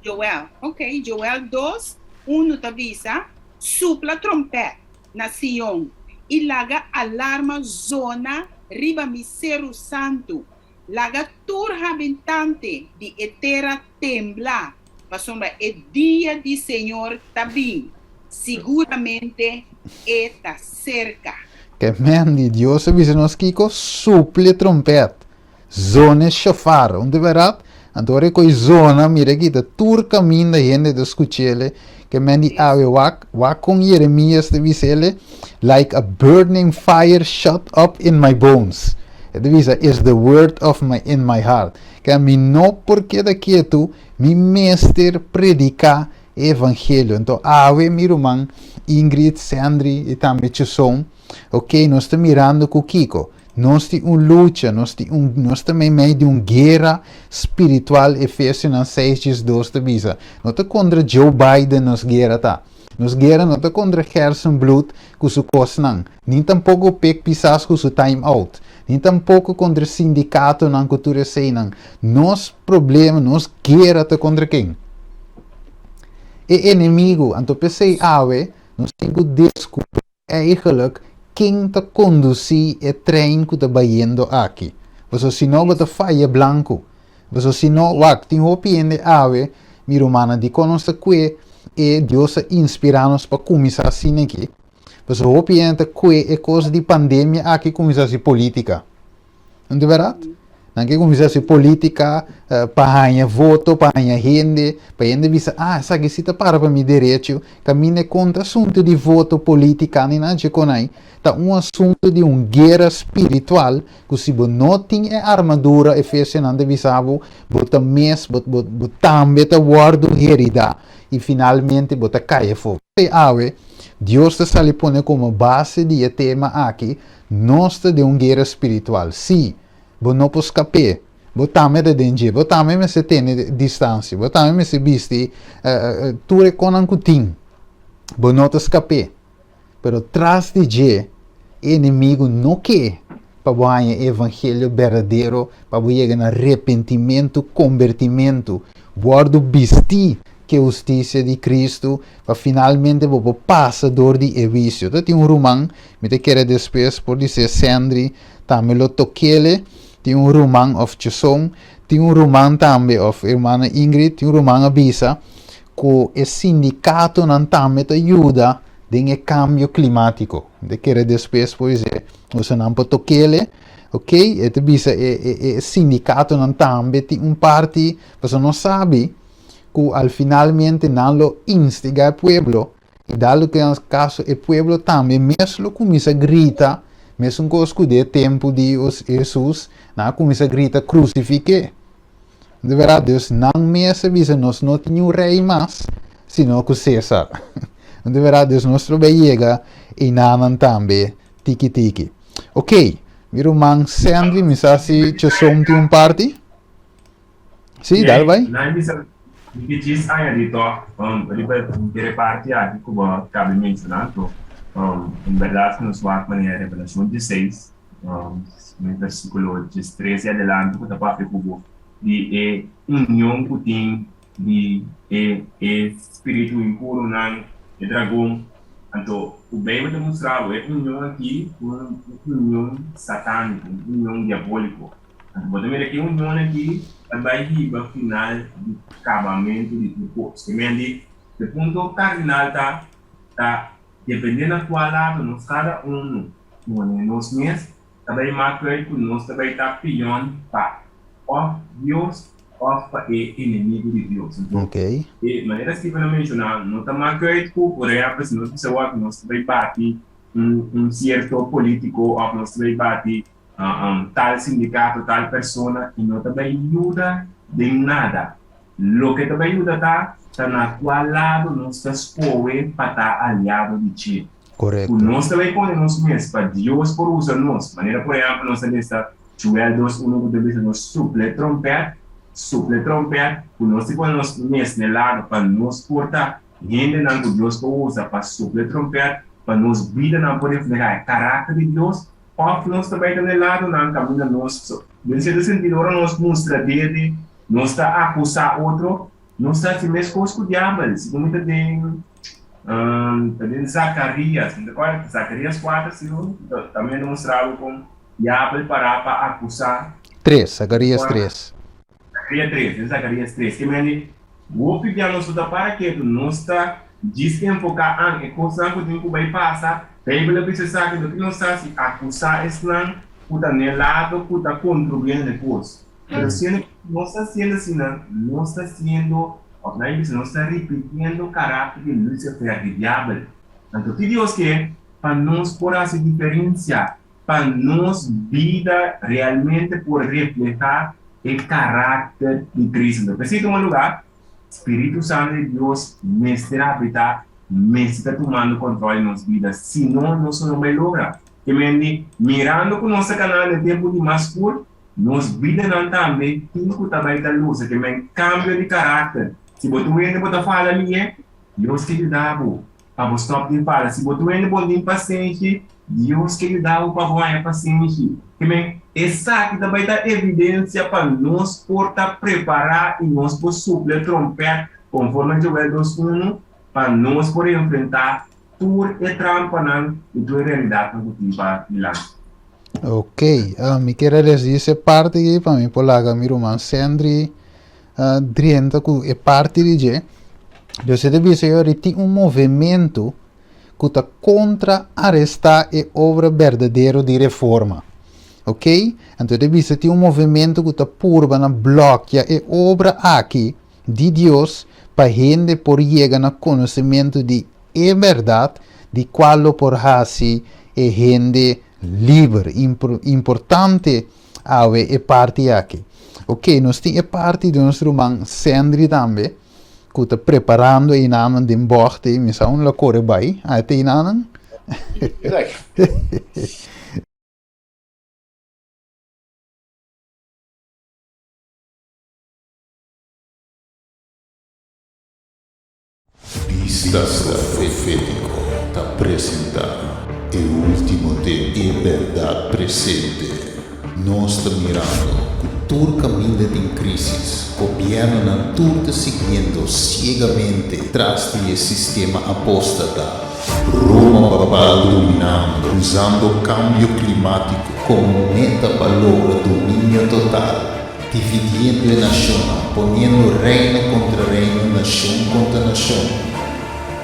[SPEAKER 2] Joel, ok, Joel dos unu ta bisa, Supla trompèt na Sion i laga alarma zona riba mi seru santu. Laga tur habitante di e tera tembla, pasobra e dia di Señor ta bin, siguramente e ta serka.
[SPEAKER 1] Ke men di Dios a bisa nos kiko? Supla e trompèt. Zona e shofar, un deberat? Anto ora e koi zona, mira aki ta tur kaminda hende ta skuch'ele, ke men di awe wak, wak kon Jeremias ta bis'ele, like a burning fire shut up in my bones. E ta bisa, is the word of my in my heart. Ke mi no por keda ketu, mi mester prediká e evangelio. Anto awe mi ruman Ingrid, Sandry i tambe Chesson, ok, nos ta mirando ku kiko? Nos tin un lucha, nos tin un, nos ta meimei di un guera spiritual, Efesionan seis diesdos ta bisa. No ta kontra Joe Biden nos guera ta. Nos guera no ta kontra Gerson Bloed ku su kosnan, ni tampoko Pik Pisas ku su time out, ni tampoko kontra sindikatonan ku tur eseinan. Nos problema, nos guera ta kontra ken? E enemigu. Anto p'esei awe. Nos tin ku deskubrí eigenlijk ken ta kondusí e trein ku ta bayendo aki. Pasobra si no bo ta faya blanku. Pasobra si no, wak, tin hopi hende awe, mi rumannan, dikon nos ta kue e Dios a inspirá nos pa kuminsá asina aki? Pasobra hopi hende ta kue e kos di pandemia aki kuminsá hasi polítika. No ta bèrdat? Nan ke kuminsá hasi polítika pa haña voto, pa haña hende, pa hende bisa, ah, esaki si ta para pa mi derecho. Kaminda e konta asuntu di voto, polítika, ni nan dje-konai. Ta un asuntu di un guera spiritual ku si bo no tin e armadura, Efesionan ta bisa bo, bo ta mes, bo, bo, bo tambe ta wòrdu heridá i finalmente bo ta kai afó. P'esei awe, Dios ta sali pone komo base di e tema aki, Nos ta den un guera spiritual. Sí, bo no por skap'é. Bo tambe ta den dje. Bo tambe mester tene distansia. Bo tambe mester bisti tur e konan ku tin. Bo no ta skap'é. Pero tras di dje, e enemigu no ke pa bo haña e evangelio berdadero, pa bo yega na repentimentu, kombertimentu, wòrdu bistí ku e hustisia di Kristu, pa finalmente bo por pasa dor di e huisio. Ta tin un ruman, mi ta kere despues por di ser Sendri tambe lo tokele, tin un ruman òf Cheson, tin un ruman tambe òf hermana Ingrid, tin un ruman a bisa ku e sindikatonan tambe ta yuda den e kambio klimátiko. Mi ta kere despues por di bosonan por tokele, ok, e ta bisa e e e sindikatonan tambe tin un parti, pasobra nos sabi ku al finalmente nan lo instiga e pueblo i dado ke kaso e pueblo tambe mes lo kuminsá grita mesun kos ku den e tempu di Hesus nan a kuminsá grita krusifik'é. Di bèrdat dus nan mes a bisa nos no tin niun rei mas sino ku Cesar. Di bèrdat dus nos lo bai yega einanan tambe tiki tiki. Ok, mi ruman Sandry mi sa si Chesom tin un parti? Sí, dal bai.
[SPEAKER 4] Nan bisa mi ke djis añadí tòg riba henter e parti aki ku bo kabe menshoná. Anto, en bèrdat ku nos wak manera Revelashon dieseis, den versíkulo diestres i adelante ku ta papia ku bo di e union ku tin di e e spiritu impurunan, e dragon. Anto, ku Beibel ta mustra bo e union aki un union satániko, un union diabóliko. Anto bo ta mira ki union aki ta bai hiba final di kabamentu di tur kos. Ke men di, e punto kardinal ta, ta depende na kua lado nos kada unu pone nos mes, ta bai mak uit ku nos ta bai ta pion pa òf Dios òf pa e enemigu di Dios. Anto, e manera Steven a menshoná no ta mak uit ku, por ehèmpel, si nos bisa wak nos ta bai bati un sierto polítiko òf nos ta bai bati tal sindikato, tal persona i no ta bai yuda den nada. Loke ta bai yuda ta, ta na kua lado nos ta skohe pa ta aliado di dje. Ku nos ta bai pone nos mes pa Dios por usa nos, manera por ehèmpel nos ta lesa Joel dos unu ku ta bisa nos supla e trompèt, supla e trompèt, ku nos ta pone nos mes na e lado pa nos por ta hendenan ku Dios por usa pa supla e trompèt, pa nos bidanan por reflehá e karakter di Dios, Òf nos ta bai ta na e ladonan kaminda nos so. Den sierto sentido, ora nos mustra dede, nos ta akusá otro, nos ta hasi meskos ku diabel. Segun mi ta den, ta den Zakarias, mi ta kòrda, Zakarias kuater, segun, tambe ta mustra bo kon diabel pará pa akusá.
[SPEAKER 1] Tres, Zakarias tres.
[SPEAKER 4] Zakarias tres, den Zakarias tres. Ke mende, hopi bia nos no ta para ketu, nos ta djis enfoká an e kosnan ku tin ku bai pasa. Beibel a bisa esaki, loke nos ta hasi, akusá esnan ku ta n'e lado ku ta kontribuí na e kos. Pero siendo ku nos ta hasiendo asina, nos ta hasiendo, òf nan a bisa, nos ta ripitiendo karakter di Lucifer, di diabel. Anto ki Dios ke? Pa nos por hasi diferensia. Pa nos bida realmente por reflehá e karakter di Cristo. P'esei tuma lugá, Spiritu Santu di Dios mester habitá, mester ta tumando kòntròl di nos bida, si no, nos lo no bai logra. Te men di, mirando ku nos ta kanando den tempu di mas skur, nos bidanan tambe tin ku ta bai ta lusa. Te men kambio di karakter. Si bo ta un hende bo ta fala lié, Dios ke yuda bo. Pa bo stòp di fala. Si bo ta un hende bon tin pasenshi, Dios ke yuda bo pa bo haña pasenshi. Ke men, esaki ta bai ta evidensia pa nos por ta prepará i nos por supla e trompèt konforme Joel dos unu, pa nos por enfrentá. tur e trampanan i tur e realidatnan ku tin pa dilanti.
[SPEAKER 1] Ok, mi kier a resi e parti aki pa mi por laga mi ruman Sendri drenta ku e parti di dje. Dios e ta bisa yori tin un movementu ku ta kontra arestá e obra berdadero di reforma. Ok, anto e ta bisa tin un movementu ku ta purba na blòkia e obra aki di Dios pa hende por yega na konosementu di e bèrdat di kual lo por hasi e hende liber. Importante awe e parti aki. Ok, nos tin e parti di nos ruman Sendri tambe ku ta preparando einanan den bògt ei. Mi sa unda lo kore bai. A e ta einanan?
[SPEAKER 8] Bista Profético ta presentá E Último Tempu, E Bèrdat Presente. Nos ta mirando ku tur kaminda tin krísis, gobièrnunan tur ta siguiendo siegamente tras di e sistema apóstata, Roma papal dominando, usando kambio klimátiko komo meta pa logra dominio total. Dividiendo e nashonnan, poniendo reino kontra reino, nashon kontra nashon.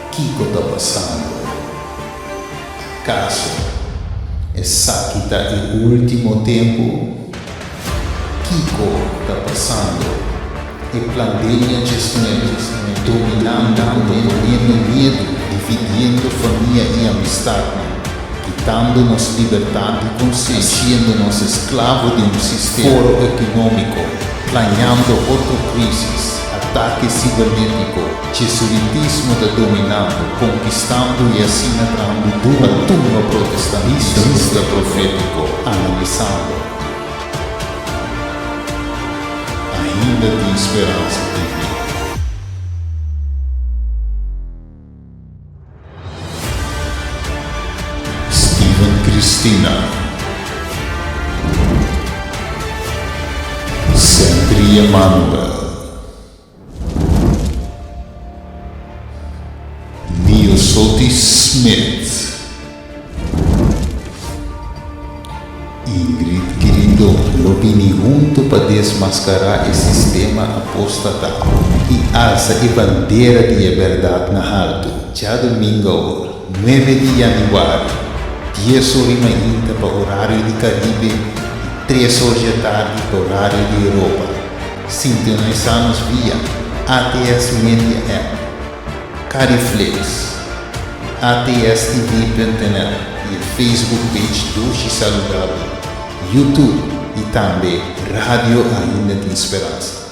[SPEAKER 8] Kiko ta pasando? Akaso esaki ta e último tempu? Kiko ta pasando? E plandemia djesnuebe, dominando, poniendo miedu, dividiendo famia i amistatnan. Kitando nos libertad di konsenshi, hasiendo nos esklavo di un sistema foro ekonómiko, plañando otro krísis, atake sibernétiko, jesuitismo ta dominando, konkistando i asina trahando duro pa tumba protestantismo. Bista profétiko, analisando. Ainda tin speransa TV. Steven Cristina, Sendri Emanuel, Miosotis Smith. Ingrid Quirindon lo bini hunto pa desmascará e sistema apóstata i alsa e bandera di e bèrdat na haltu. Djadumingu awor, nuebe di yanüari, dies or i mainta pa orario di Karibe i tres or djatardi pa orario di Europa. Sintonisá nos via ATS Media App, Cariflix. ATSTV.nl y e Facebook page Dushi Saludabel, YouTube y tambe Radio Ainda Tin Speransa.